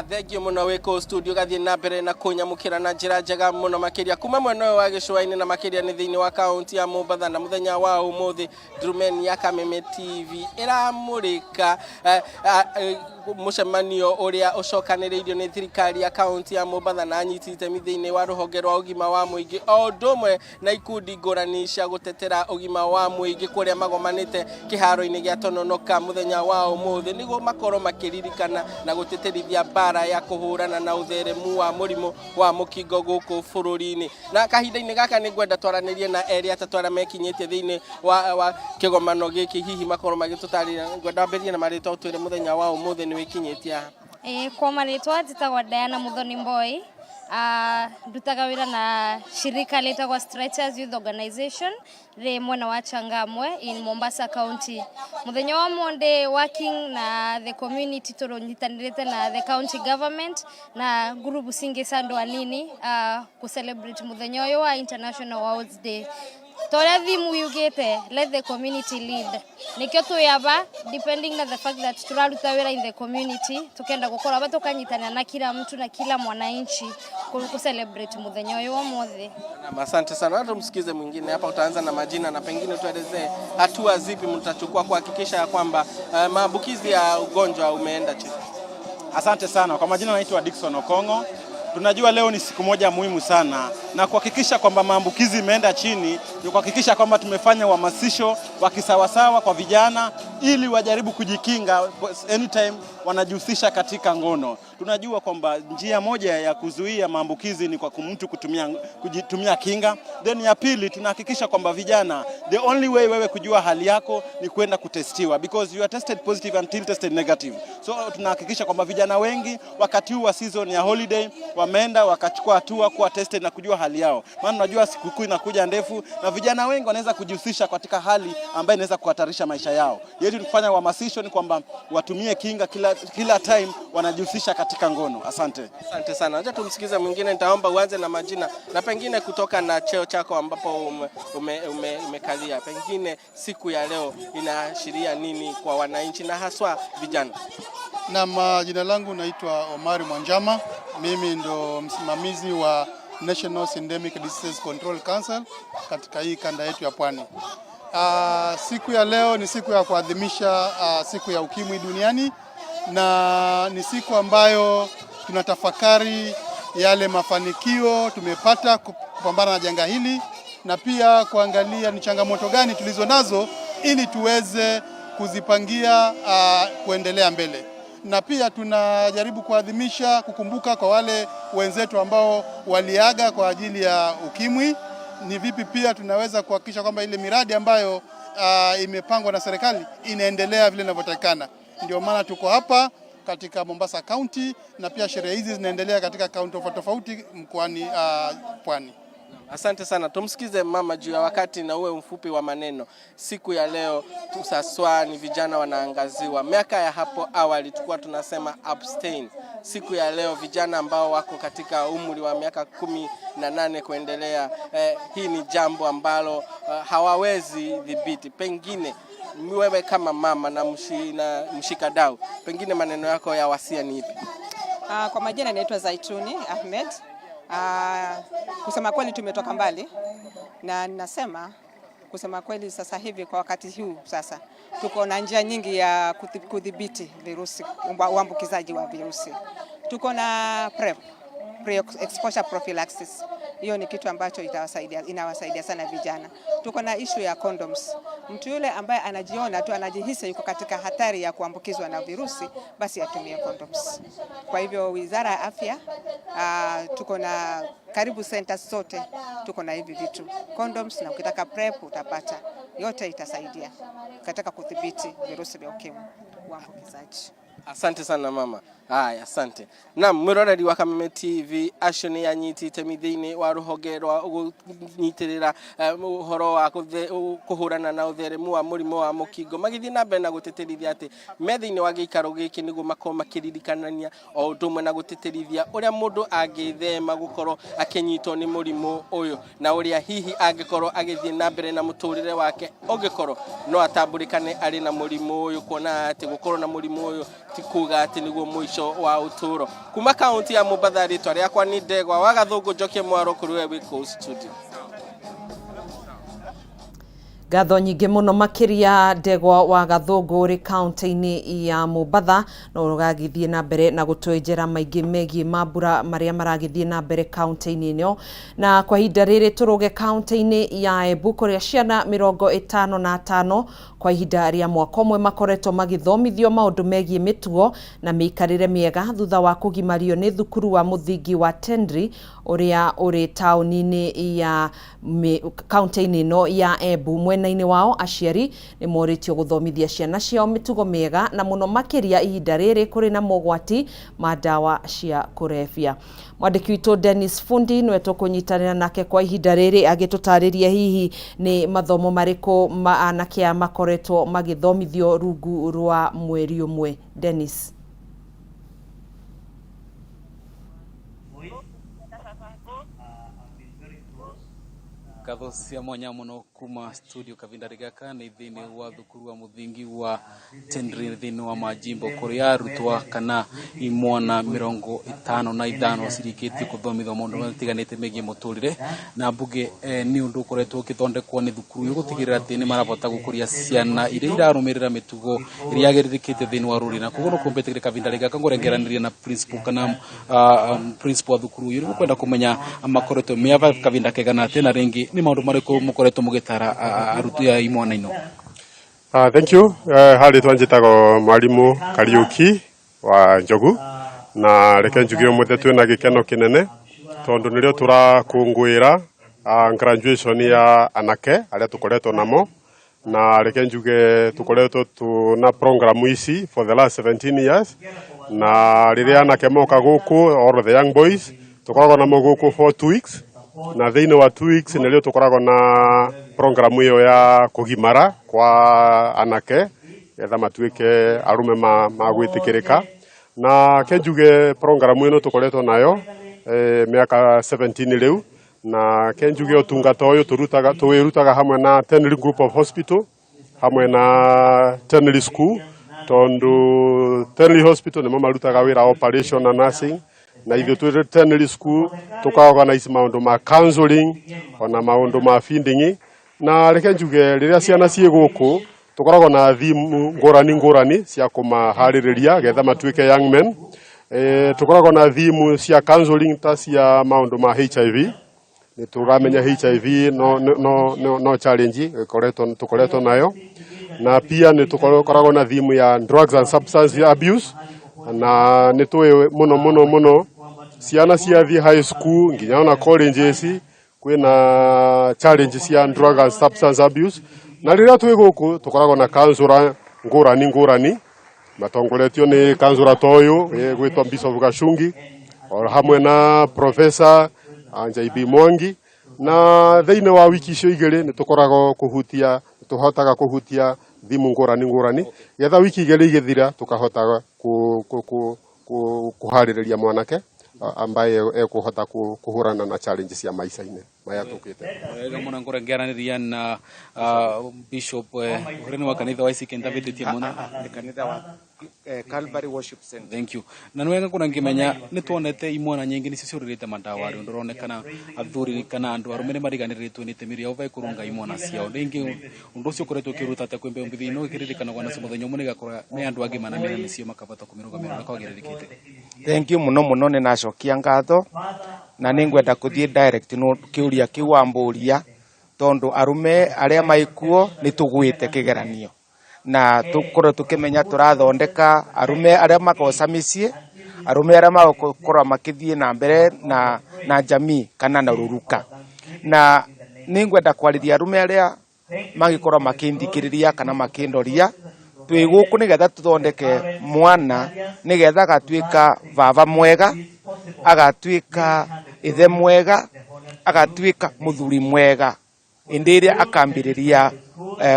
Thengio muno wĩ kũu studio gathiĩ na mbere na kũnyamũkĩra na njĩra njega mũno makĩria kuma mwena ũyũ wa gĩcũa-inĩ na makĩria nĩ thĩinĩ wa kaunti ya Mombatha. Na mũthenya wa ũmũthĩ Ndurumeni ya Kameme TV ĩramũrĩka mũcemanio ũrĩa ũcokanĩrĩirio nĩ thirikari ya kaunti ya Mombatha na anyiti itemi thĩinĩ wa rũhonge rwa ũgima wa mũingĩ o ũndũ ũmwe na ikundi ngũrani cia gũtetera ũgima wa mũingĩ kũrĩa magomanĩte kĩharo-inĩ gĩa Tononoka mũthenya wa ũmũthĩ nĩguo makorwo makĩririkana na gũtĩtĩrithia mbara ya kũhũrana na ũtheremu wa mũrimũ wa mũkingo gũkũ bũrũri-inĩ. Na kahinda-inĩ gaka nĩ ngwenda twaranĩrie na erĩ atatũ arĩa mekinyĩtie thĩinĩ wa kĩgomano gĩkĩ, hihi makorwo magĩtũtarĩria. Ngwenda wambĩrĩrie na marĩtwa ũtwĩre mũthenya wa ũmũthĩ nĩ wĩkinyĩtie haha. Kwa marĩtwa njĩtagwo Diana Muthoni Mboi. Ndutaga wĩra na shirika rĩtagwo Stretchers Youth Organization rĩ mwena wa Changamwe in Mombasa County. Mũthenya wa Monday working na the community tũrũnyitanĩrĩte na the county government na ngurubu cingĩ cia andũ anini ku celebrate mũthenya ũyũ wa International World Day. Toria thimu yugĩte let the community lead, nikio twĩ aba depending na the fact that tũraruta wĩra in the community, tukenda gũkorwo aba tukanyitanĩra na kila mtu na kila mwananchi ku celebrate mũthenya ũyũ wa ũmũthĩ. Naam, asante sana. Hata tumsikize mwingine hapa, utaanza na majina na pengine tuelezee hatua zipi mtachukua kuhakikisha ya kwamba maambukizi ya ugonjwa umeenda chini. Asante sana. Kwa majina naitwa Dickson Okongo. Tunajua leo ni siku moja muhimu sana, na kuhakikisha kwamba maambukizi imeenda chini ni kuhakikisha kwamba tumefanya uhamasisho wa kisawasawa kwa vijana ili wajaribu kujikinga anytime wanajihusisha katika ngono. Tunajua kwamba njia moja ya kuzuia maambukizi ni kwa mtu kujitumia kinga. Then ya pili, tunahakikisha kwamba vijana, the only way wewe kujua hali yako ni kwenda kutestiwa, because you are tested positive until tested negative. So tunahakikisha kwamba vijana wengi wakati huu wa season ya holiday wameenda wakachukua hatua kuwa tested na kujua hali yao, maana unajua sikukuu inakuja ndefu na vijana wengi wanaweza kujihusisha katika hali ambayo inaweza kuhatarisha maisha yao. Yetu ni kufanya uhamasisho ni kwamba watumie kinga kila time wanajihusisha katika ngono. Asante. Asante sana. Acha tumsikize mwingine, nitaomba uanze na majina na pengine kutoka na cheo chako ambapo umekalia, pengine siku ya leo inaashiria nini kwa wananchi na haswa vijana? Naam, jina langu naitwa Omari Mwanjama. Mimi ndo msimamizi wa National Syndemic Diseases Control Council katika hii kanda yetu ya Pwani. Siku ya leo ni siku ya kuadhimisha siku ya ukimwi duniani, na ni siku ambayo tunatafakari yale mafanikio tumepata kupambana na janga hili, na pia kuangalia ni changamoto gani tulizo nazo ili tuweze kuzipangia kuendelea mbele. Na pia tunajaribu kuadhimisha kukumbuka kwa wale wenzetu ambao waliaga kwa ajili ya ukimwi. Ni vipi pia tunaweza kuhakikisha kwamba ile miradi ambayo imepangwa na serikali inaendelea vile inavyotakikana. Ndio maana tuko hapa katika Mombasa County, na pia sherehe hizi zinaendelea katika kaunti tofauti tofauti mkoani Pwani. Asante sana. Tumsikize mama juu ya wakati na uwe mfupi wa maneno. Siku ya leo tusaswa ni vijana wanaangaziwa. Miaka ya hapo awali tulikuwa tunasema abstain. Siku ya leo vijana ambao wako katika umri wa miaka 18 kuendelea, hii ni jambo ambalo hawawezi dhibiti. Pengine wewe kama mama na mshikadau, pengine maneno yako ya wasia ni ipi? Kwa majina naitwa Zaituni Ahmed. Kusema kweli tumetoka mbali, na ninasema kusema kweli sasa hivi kwa wakati huu sasa tuko na njia nyingi ya kudhibiti virusi, uambukizaji wa virusi. Tuko na PrEP, pre-exposure prophylaxis. Hiyo ni kitu ambacho inawasaidia sana vijana. Tuko na issue ya condoms. Mtu yule ambaye anajiona tu anajihisi yuko katika hatari ya kuambukizwa na virusi, basi atumie condoms. Kwa hivyo Wizara ya Afya tuko na karibu centers zote tuko na hivi vitu condoms, na ukitaka PrEP utapata, yote itasaidia katika kudhibiti virusi vya ukimwi uambukizaji. Asante sana mama. Haya, asante. Naam, mwiroreri wa Kameme TV, acio nĩ anyiti itemi thĩinĩ wa rũhonge rwa gũnyitĩrĩra ũhoro wa kũhũrana na ũtheremu wa mũrimũ wa mũkingo, magĩthiĩ na mbere na gũtĩtĩrithia atĩ me thĩinĩ wa gĩikaro gĩkĩ nĩguo makorwo makĩririkanania o ũndũ ũmwe na gũtĩtĩrithia ũrĩa mũndũ angĩthema gũkorwo akĩnyitwo nĩ mũrimũ ũyũ, na ũrĩa hihi angĩkorwo agĩthiĩ na mbere na mũtũrĩre wake ũngĩkorwo no atambũrĩkane arĩ na mũrimũ ũyũ, kuona atĩ gũkorwo na mũrimũ ũyũ ti kuga atĩ nĩguo mũico wa ũtũũro. Kuma kaunti ya Mombatha, rĩtwa rĩakwa nĩ Ndegwa wa Gathũngũ Njokie Mwaro, kũrĩ we wĩ kũu studio. Ngatho nyingĩ mũno makĩria Ndegwa wa Gathũngũ ũrĩ kaunti-inĩ ya Mombatha, no ũragĩthiĩ na mbere na gũtwenjera maingĩ megiĩ mambura marĩa maragĩthiĩ na mbere kaunti-inĩ ĩno. Na kwa ihinda rĩrĩ tũrũge kaunti-inĩ ya Embu, kũrĩa ciana 55 kwa ihinda rĩa mwaka ũmwe makoretwo magĩthomithio maũndũ megiĩ mĩtugo na mĩikarĩre mĩega thutha wa kũgimario nĩ thukuru wa mũthingi wa Tenri ũrĩa ũrĩ taũni-inĩ ya kaunti-inĩ ĩno ya Embu. Mwena-inĩ wao aciari nĩ morĩtio gũthomithia ciana ciao mĩtugo mĩega, na mũno makĩria ihinda rĩrĩ kũrĩ na mogwati ma ndawa cia kũrebia. Mwandĩki witũ Dennis Fundi nĩwe tũkũnyitanĩra nake kwa ihinda rĩrĩ agĩtũtarĩria hihi nĩ mathomo marĩkũ ma anake aya makoretwo magĩthomithio rungu rwa mweri ũmwe. Dennis. Ngatho cia mwanya muno kuma studio kavinda gaka ni thiini wa thukuru wa muthingi wa Tenri thiini wa majimbo kuria arutwa kana imwana 55 cirikitie kuthomithio maundu matiganite megie muturire na mbuge. Ni undu ukoretwo ukithondekwo ni thukuru uyu gutigirira ati ni marabota gukuria ciana iria irarumirira mitugo iria yagiririkite thiini wa ruri, na koguo no kumbetigire kavinda gaka ngurengeraniria na principal kana principal wa thukuru uyu nigukwenda kumenya makoretwo meava kavinda kegana atia na ringi ni maundu mariku mukoretwo mugitara arutu ya imwana ino. Thank you. Hali twanjitagwo mwalimu Kariuki wa Njogu, na reke njuge umuthi twina gikeno kinene tondu nirio turakungwira graduation ya anake aria tukoretwo namo, na reke njuge tukoretwo tuna program ici for the last 17 years, na riria anake moka guku, all the young boys tukoragwo namo guku for 2 weeks, na thiini wa 2 weeks nirio tukoragwo na program iyo ya kugimara kwa anake getha matuike arume ma gwitikirika. Na kenjuge program ino tukoretwo nayo miaka 17 riu, na kenjuge utungata uyu turutaga tuwirutaga hamwe na Tenri Group of Hospital hamwe na Tenri School, tondu Tenri Hospital nimo marutaga wira operation na nursing, na ithuĩ twĩ Tenri School tukaorganize maundu ma counseling ona maundu ma feeding. Na reke njuge riria ciana ciĩ gũkũ tukoragwo na thimu ngũrani ngũrani cia kũmaharĩrĩria getha matuĩke young men. Tukoragwo na thimu cia counseling ta cia maundu ma HIV. Nĩ tũramenya HIV no challenge tukoretwo nayo, na pia nĩ tukoragwo na thimu ya drugs and substance abuse, na nĩ tũĩ mũno mũno mũno ciana ciathiĩ high school nginya ona colleges kwĩna challenge cia drug and substance abuse. Na rĩrĩa twĩ gũkũ tũkoragwo na counselor ngũrani ngũrani matongoretio nĩ counselor ta ũyũ gwĩtwo Bishop Gacungi o hamwe na Professor JB Mwangi. Na thĩinĩ wa wiki icio igĩrĩ nĩ tũkoragwo kũhutia, tũhotaga kũhutia thimu ngũrani ngũrani getha wiki igĩrĩ igĩthira tũkahota kũharĩrĩria mwanake ambaye ekuhota kuhurana na challenge cia maica-inĩ maya tukite. Wega muno ngurengeraniria na Bishop ureni wa kanitha wa ICK David muno. Ni kanitha wa Calvary Worship Center. Thank you. Na niwega kuna ngimenya ni tuonete imwana nyingi ni cicuririte mandawa ri nduronekana athuri kana andu arume ni mariganiritwe ni timiri yao kurunga imwana ciao. Ringi undu ucio ukoretwo ukiruta atia kwimbe mbithi ino ikiririkanagwo na muthenya umwe nigakora ni andu angi mana mena micio makabata kumirugamira na kwagiririkite. Thank you muno muno ni nacokia ngatho na ningwenda kuthie direct no kiuria kiu wamburia Tondu arume aria maikuo ni tugwite kigeranio na tukorwo tukimenya turathondeka arume aria magoca micii, arume aria magukorwo makithie na mbere na jamii kana na ruruka. Na ningwenda kwarithia arume aria magikorwo makinthikiriria kana makindoria twi guku nigetha tuthondeke mwana nigetha agatuika baba mwega, agatuika ithe mwega, agatuika muthuri mwega indi iria akambiriria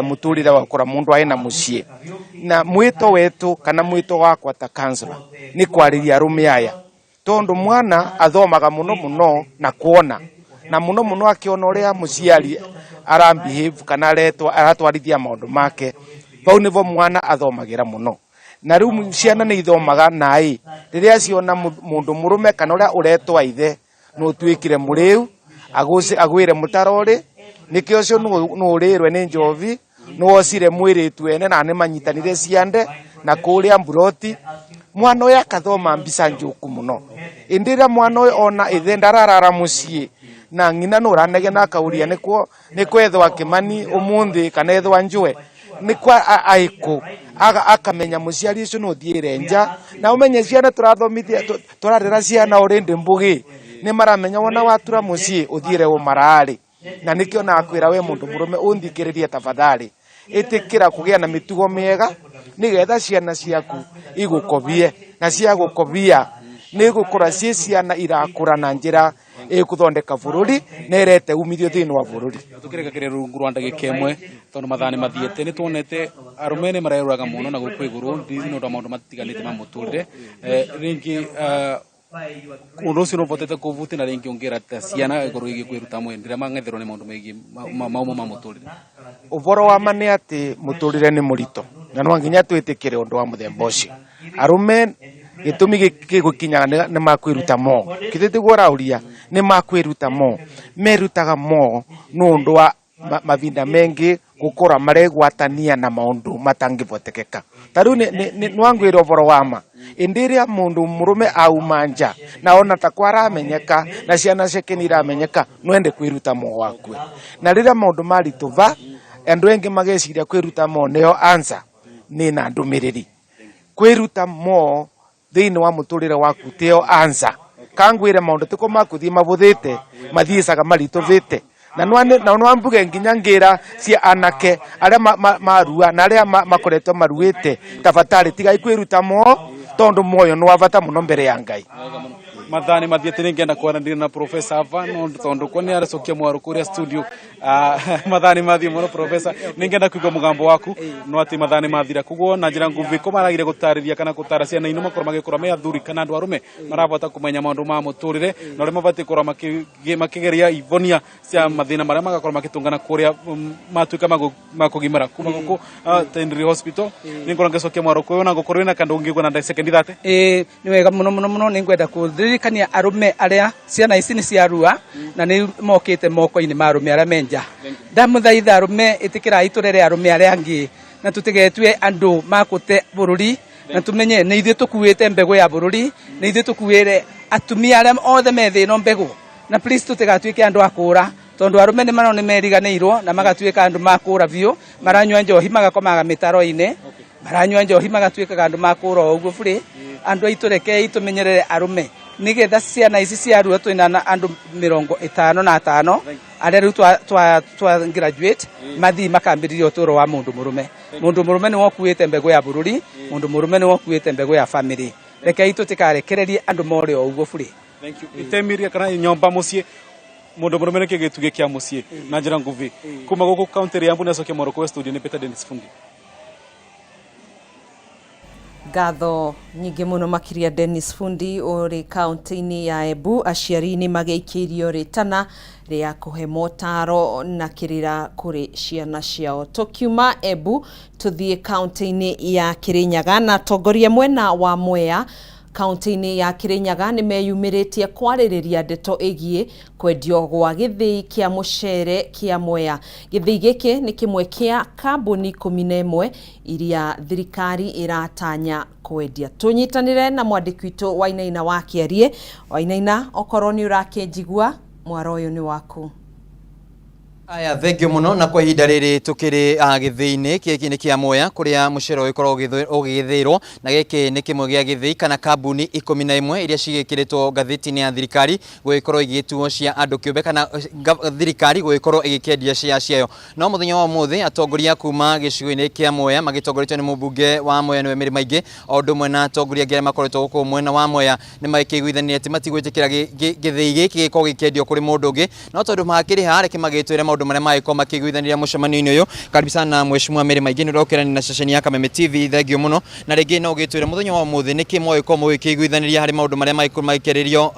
muturire wa gukora mundu aina mucii. Na mwito wetu kana mwito wakwa ta counselor ni kwariria arume aya, tondu mwana athomaga muno muno na kuona, na muno muno akiona uria muciari arambehave kana aretwa aratwarithia maundu make, bau nivo mwana athomagira muno. Na riu ciana ni ithomaga nai riria ciona mundu murume kana uria uretwa ithe nutuikire muriu agwire mutarori nikio ucio nuurirwe ni njovi nuwocire mwiritu ene na nimanyitanire ciande na kuria mburoti. Mwana uyu akathoma mbica njuku muno. Indi riria mwana uyu ona ithe ndararara mucii na ng'ina nuranegena akauria nikwo nikwethwa Kimani umuthi kana ethwa Njue nikwa aiku akamenya muciari ucio nuthiire nja. Na umenye ciana turathomithia turarera ciana urindi mbugi ni maramenya wona watura mucii uthiire umarari. Na nikio nakwira we mundu murume unthikiririe tafadhali, itikira kugia na mitugo miega nigetha ciana ciaku igukobie, na ciagukobia nigukura ci ciana irakura na njira ikuthondeka bururi na irete umithio thiini wa bururi. Tukireka rungu rwa ndagika imwe tondu mathaa ni mathiete, ni tuonete arume ni mareruraga muno na guku iguru ni undu wa maundu matiganite ma muturire. Ringi undu ucio nuvotete kuvutia na ringi ungira ta ciana iguru igie kwiruta mwene riria mang'etherwo ni maundu megie maumo ma muturire. Uvoro wa ma ni ati muturire ni murito na no nginya twitikire undu wa muthemba ucio. Arume gitumi gigukinyaga ni makwiruta mo kithe tiguo urauria, ni makwiruta mo, merutaga mo nundu wa mavinda mengi gukora maregwatania na maundu matangivotekeka. Ta riu nwangwira uvoro wa ma indi iria mundu murume auma nja na ona ta kwaramenyeka na ciana ciake ni iramenyeka, nwende kwiruta mo wakue. Na riria maundu marituva andu engi mageciria kwiruta mo nio answer, ni na ndumiriri kwiruta mo thiini wa muturire waku tio answer. Kangwire maundu tiko makuthie mavuthite mathiicaga marituvite na nwambuge nginya ngira cia anake aria marua na aria makoretwo maruite, tabatari tigai kwiruta mo tondu moyo ni wa bata muno mbere ya Ngai. Mathaa ni mathiete ni ngenda kwaranĩria na Professor ava no tondu kwa ni aracokia mwaro kuria studio. Mathaa ni mathie muno Professor, ni ngenda kuigua mugambo waku no ati mathaa ni mathira. Koguo na njira nguvi ko maragire gutariria kana gutara ciana ino makorwo magikura me athuri kana andu arume marabota kumenya maundu ma muturire na uria mabati kurwa makigeria ivonia cia mathina maria magakorwo magitungana kuria matuika makugimara kuma guku Tendri Hospital. Ni ngorwo ngicokia mwaro kuyo na ngukorwo na kandu ngigua na second thate. Ni wega muno muno muno, ni ngwenda kuririkania arume aria ciana ici ni ciarua na ni mokite moko-ini ma arume aria menja. Ndamuthaitha arume itikirai turere arume aria angi na tutigetue andu makute bururi na tumenye ni ithuĩ tukuĩte mbegũ ya bururi, ni ithuĩ tukuĩre atumia aria othe me thĩ ĩno mbegũ, na please tutigatuĩke andu a kũra tondu arume ni marona ni meriganĩirwo na magatuĩka andu ma kũra biũ, maranyua njohi magakomaga mĩtaro-inĩ, maranyua njohi magatuĩkaga andu ma kũra o ũguo burĩ. Andu aitũ rekei tũmenyerere arume nigetha ciana ici ciarua twina na andu 55 aria riu twa graduate mathii makambiriria uturo wa mundu murume. Mundu murume ni wokuite mbegu ya bururi, mundu murume ni wokuite mbegu ya family. Rekei tutikarekererie andu more o uguo buri. Thank you. Itemiria kana nyomba mucii mundu murume ni gituge kia mucii na njira nguvi kuma guku county ya Embu nacokia Morocco studio ni Peter Dennis Fundi. Ngatho nyingĩ mũno makĩria Dennis Fundi ũrĩ kaunti-inĩ ya Embu. Aciari nĩ magĩikĩirio rĩtana rĩa kũhe motaro na kĩrĩra kũrĩ ciana ciao. Tũkiuma Embu tũthiĩ kaunti-inĩ ya Kĩrĩnyaga na atongoria mwena wa Mwea kaunti-inĩ ya Kĩrĩnyaga nĩ meyumĩrĩtie kwarĩrĩria ndeto ĩgiĩ kwendio gwa gĩthĩi kĩa mũcere kĩa Mwea. Gĩthĩi gĩkĩ nĩ kĩmwe kĩa kambuni 11 iria thirikari ĩratanya kwendia. Tũnyitanĩre na mwandĩki witũ Wainaina wa Kĩarie. Wainaina, okorwo nĩ ũrakĩnjigua, mwaro ũyũ nĩ waku. Aya, thengio muno. Na kwa ihinda rĩrĩ tũkĩrĩ gĩthĩi-inĩ gĩkĩ nĩ kĩa Mwea kũrĩa mũcere ũgĩkoragwo ũgĩgĩthĩirwo, na gĩkĩ nĩ kĩmwe gĩa gĩthĩi kana kambuni 11 iria cigĩkĩrĩtwo ngathĩti-inĩ ya thirikari gũgĩkorwo igĩtuo cia andũ kĩũmbe kana thirikari gũgĩkorwo ĩgĩkĩendia share ciayo. No mũthenya wa ũmũthĩ atongoria kuma gĩcigo-inĩ kĩa Mwea magĩtongoretio nĩ mũmbunge wa Mwea nĩwe Mary Maingĩ, o ũndũ ũmwe na atongoria angĩ arĩa makoretwo gũkũ mwena wa Mwea, nĩ magĩkĩiguithanirie atĩ matigwĩtĩkĩra gĩthĩi gĩkĩ gĩkorwo gĩkĩendio kũrĩ mũndũ ũngĩ. No tondũ makĩrĩ haha, reke magĩtwĩre maũndũ marĩa magĩkorwo makĩiguithanĩria mũcemanio-inĩ ũyũ. Karibu sana Mheshimiwa Mary Maingĩ, nĩ ũrokĩrania na ceceni ya Kameme TV, thengio mũno. Na rĩngĩ no ũgĩtwĩre mũthenya wa ũmũthĩ nĩkĩ mwagĩkorwo mũgĩkĩiguithanĩria harĩ maũndũ marĩa magĩkorwo magĩkĩarĩrio,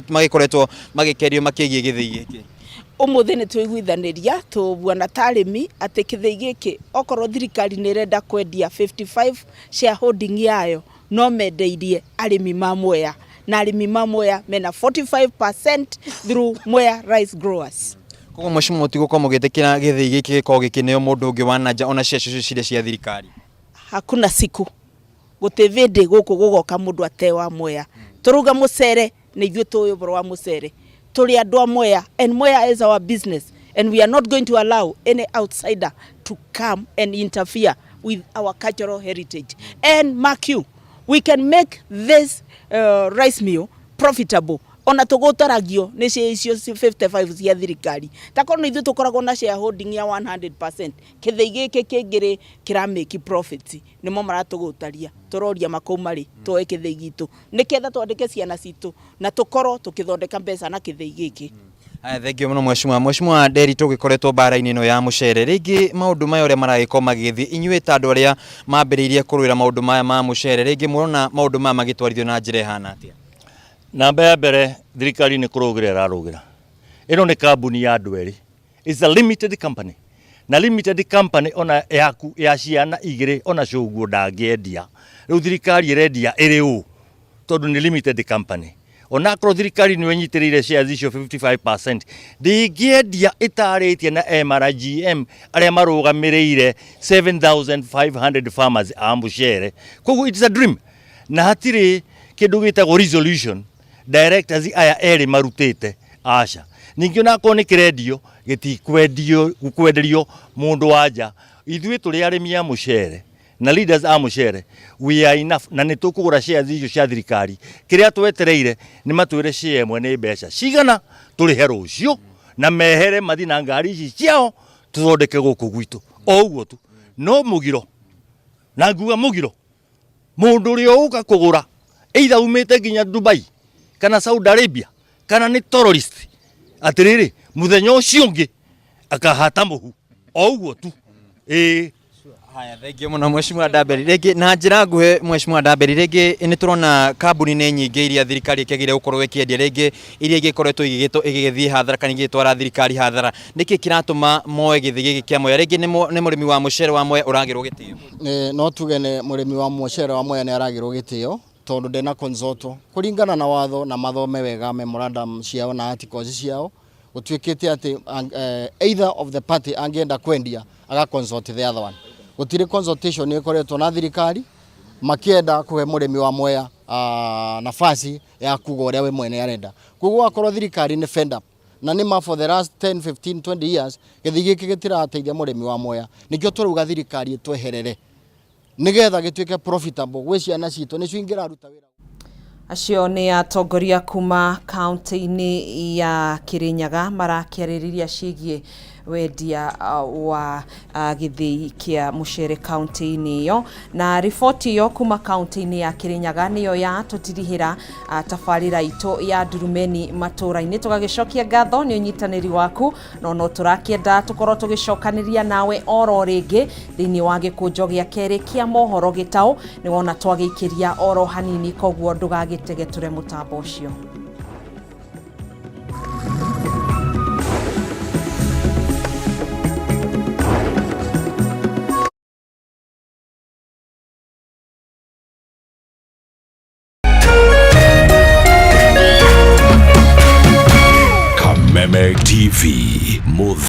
magĩkoretwo magĩkĩario makĩgiĩ gĩthĩi gĩkĩ? Umuthi nĩ twaiguithanĩria tũbuana ta arĩmi atĩ kĩthĩi gĩkĩ, okorwo thirikari nĩ ĩrenda kwendia 55 shareholding yayo, no mendeirie arĩmi ma Mwea, na arĩmi ma Mwea mena 45% through Mwea Rice Growers. Koguo mheshimiwa, mũtigũkorwo mũgĩtĩkĩra gĩthĩi gĩkĩ gĩkorwo gĩkĩneo mũndũ ũngĩ wa nanja, ona cia icio cirĩ cia thirikari? Hakuna siku, gũtĩ vĩndĩ gũkũ gũgoka mũndũ ate wa Mwea. Tũrauga mũcere nĩ ithuĩ tũĩ ũhoro wa mũcere, tũrĩ andũ a Mwea, and Mwea is our business, and we are not going to allow any outsider to come and interfere with our cultural heritage. And mark you, we can make this rice mill profitable ona tũgũtaragio nĩ share icio 55 cia thirikari. Takorwo nĩ ithuĩ tũkoragwo na shareholding ya 100%, kĩthĩi gĩkĩ kĩngĩrĩ kĩramake profit, nĩmo maratũgũtaria. Tũroria makauma rĩ tuoe kĩthĩi gitũ, nĩketha twandĩke ciana citũ na tũkorwo tũkĩthondeka mbeca na kĩthĩi gĩkĩ. Aya, thengio mũno mheshimiwa. Mheshimiwa Nderi, tũgĩkoretwo mbara-inĩ ĩno ya mũcere, rĩngĩ maũndũ maya ũrĩa maragĩkorwo magĩgĩthiĩ, inyuĩ ta andũ arĩa mambĩrĩirie kũrũĩra maũndũ maya ma mũcere, rĩngĩ mũrona maũndũ maya magĩtwarithio na njĩra ĩhana atĩa? Namba ya mbere, thirikari nĩ kũrũgĩra ĩrarũgĩra. Ĩno nĩ kambuni ya andũ erĩ. It's a limited company, na limited company ona yaku ya ciana igĩrĩ ona cũguo ndangĩendia. Rĩu thirikari ĩrendia ĩrĩ ũ? Tondũ nĩ limited company. Onakorwo thirikari nĩyo ĩnyitĩrĩire shares icio 55%, ndĩngĩendia ĩtarĩtie na MRGM arĩa marũgamĩrĩire 7500 farmers a mũcere. Koguo it's a dream, na hatirĩ kĩndũ gĩtagwo resolution directors aya erĩ marutĩte, aca. Ningĩ onakorwo nĩ kĩrendio, gĩtikwendio kwenderio mũndũ wa nja. Ithuĩ tũrĩ arĩmi a mũcere na leaders a mũcere, we are enough, na nĩ tũkũgũra shares icio cia thirikari. Kĩrĩa twetereire nĩ matwĩre share ĩmwe nĩ mbeca cigana, tũrĩhe rũciũ na mehere mathiĩ na ngari ici ciao, tũthondeke gũkũ gwitũ o ũguo tu. No mũgiro, na nguga mũgiro, mũndũ ũrĩa ũgũka kũgũra, either umĩte nginya Dubai kana Saudi Arabia kana nĩ terrorist, atĩrĩrĩ, mũthenya ũcio ũngĩ akahata mũhu o ũguo tu, ĩĩ. Haya, thengio mũno Mheshimiwa Ndamberi. Rĩngĩ na njĩra nguhĩ, Mheshimiwa Ndamberi, rĩngĩ nĩ tũrona kambuni nĩ nyingĩ iria thirikari ĩkĩagĩrĩire gũkorwo ĩkĩendia, rĩngĩ iria igĩkoretwo igĩgĩthiĩ hathara kana igĩgĩtwara thirikari hathara. Nĩkĩ kĩratũma moe gĩthĩ gĩkĩ kĩa Mwea? Rĩngĩ nĩ mũrĩmi wa mũcere wa Mwea ũragĩrwo gĩtĩo? No tuge nĩ mũrĩmi wa mũcere wa Mwea nĩ aragĩrwo gĩtĩo, tondũ ndena consult kũringana na watho, na mathome wega memorandum ciao na articles ciao. Gũtuĩkĩte atĩ either of the party angĩenda kwendia aga consult the other one. Gũtirĩ consultation ĩkoretwo na thirikari makĩenda kũhe mũrĩmi wa Mwea nafasi ya kuga ũrĩa we mwene arenda. Koguo akorwo thirikari nĩ fed up na nĩ ma for the last 10, 15, 20 years gĩthii gĩkĩ gĩtirateithia mũrĩmi wa Mwea, nĩkĩo tũrauga thirikari ĩtweherere nĩgetha gĩtuĩke profitable gwĩ ciana citũ, nĩcio ingĩraruta wĩra. Acio nĩ atongoria kuma kaunti-inĩ ya Kirinyaga marakĩarĩrĩria ciĩgiĩ wendia wa gĩthĩi kĩa mũcere kaunti-inĩ ĩyo. Na riboti ĩyo kuma kaunti-inĩ ya Kirinyaga nĩyo ya tũtirihĩra tabarĩra itũ ya Ndurumeni matũra-inĩ. Tũgagĩcokia ngatho nĩ ũnyitanĩri waku, no tũrakĩenda tũkorwo tũgĩcokanĩria nawe oro rĩngĩ thĩinĩ wa gĩkũnjo gĩa kerĩ kĩa mohoro gĩtaũ. Nĩ wona twagĩikĩria oro hanini, koguo ndũgagĩtegetũre mũtambo ũcio. Kameme TV. Muth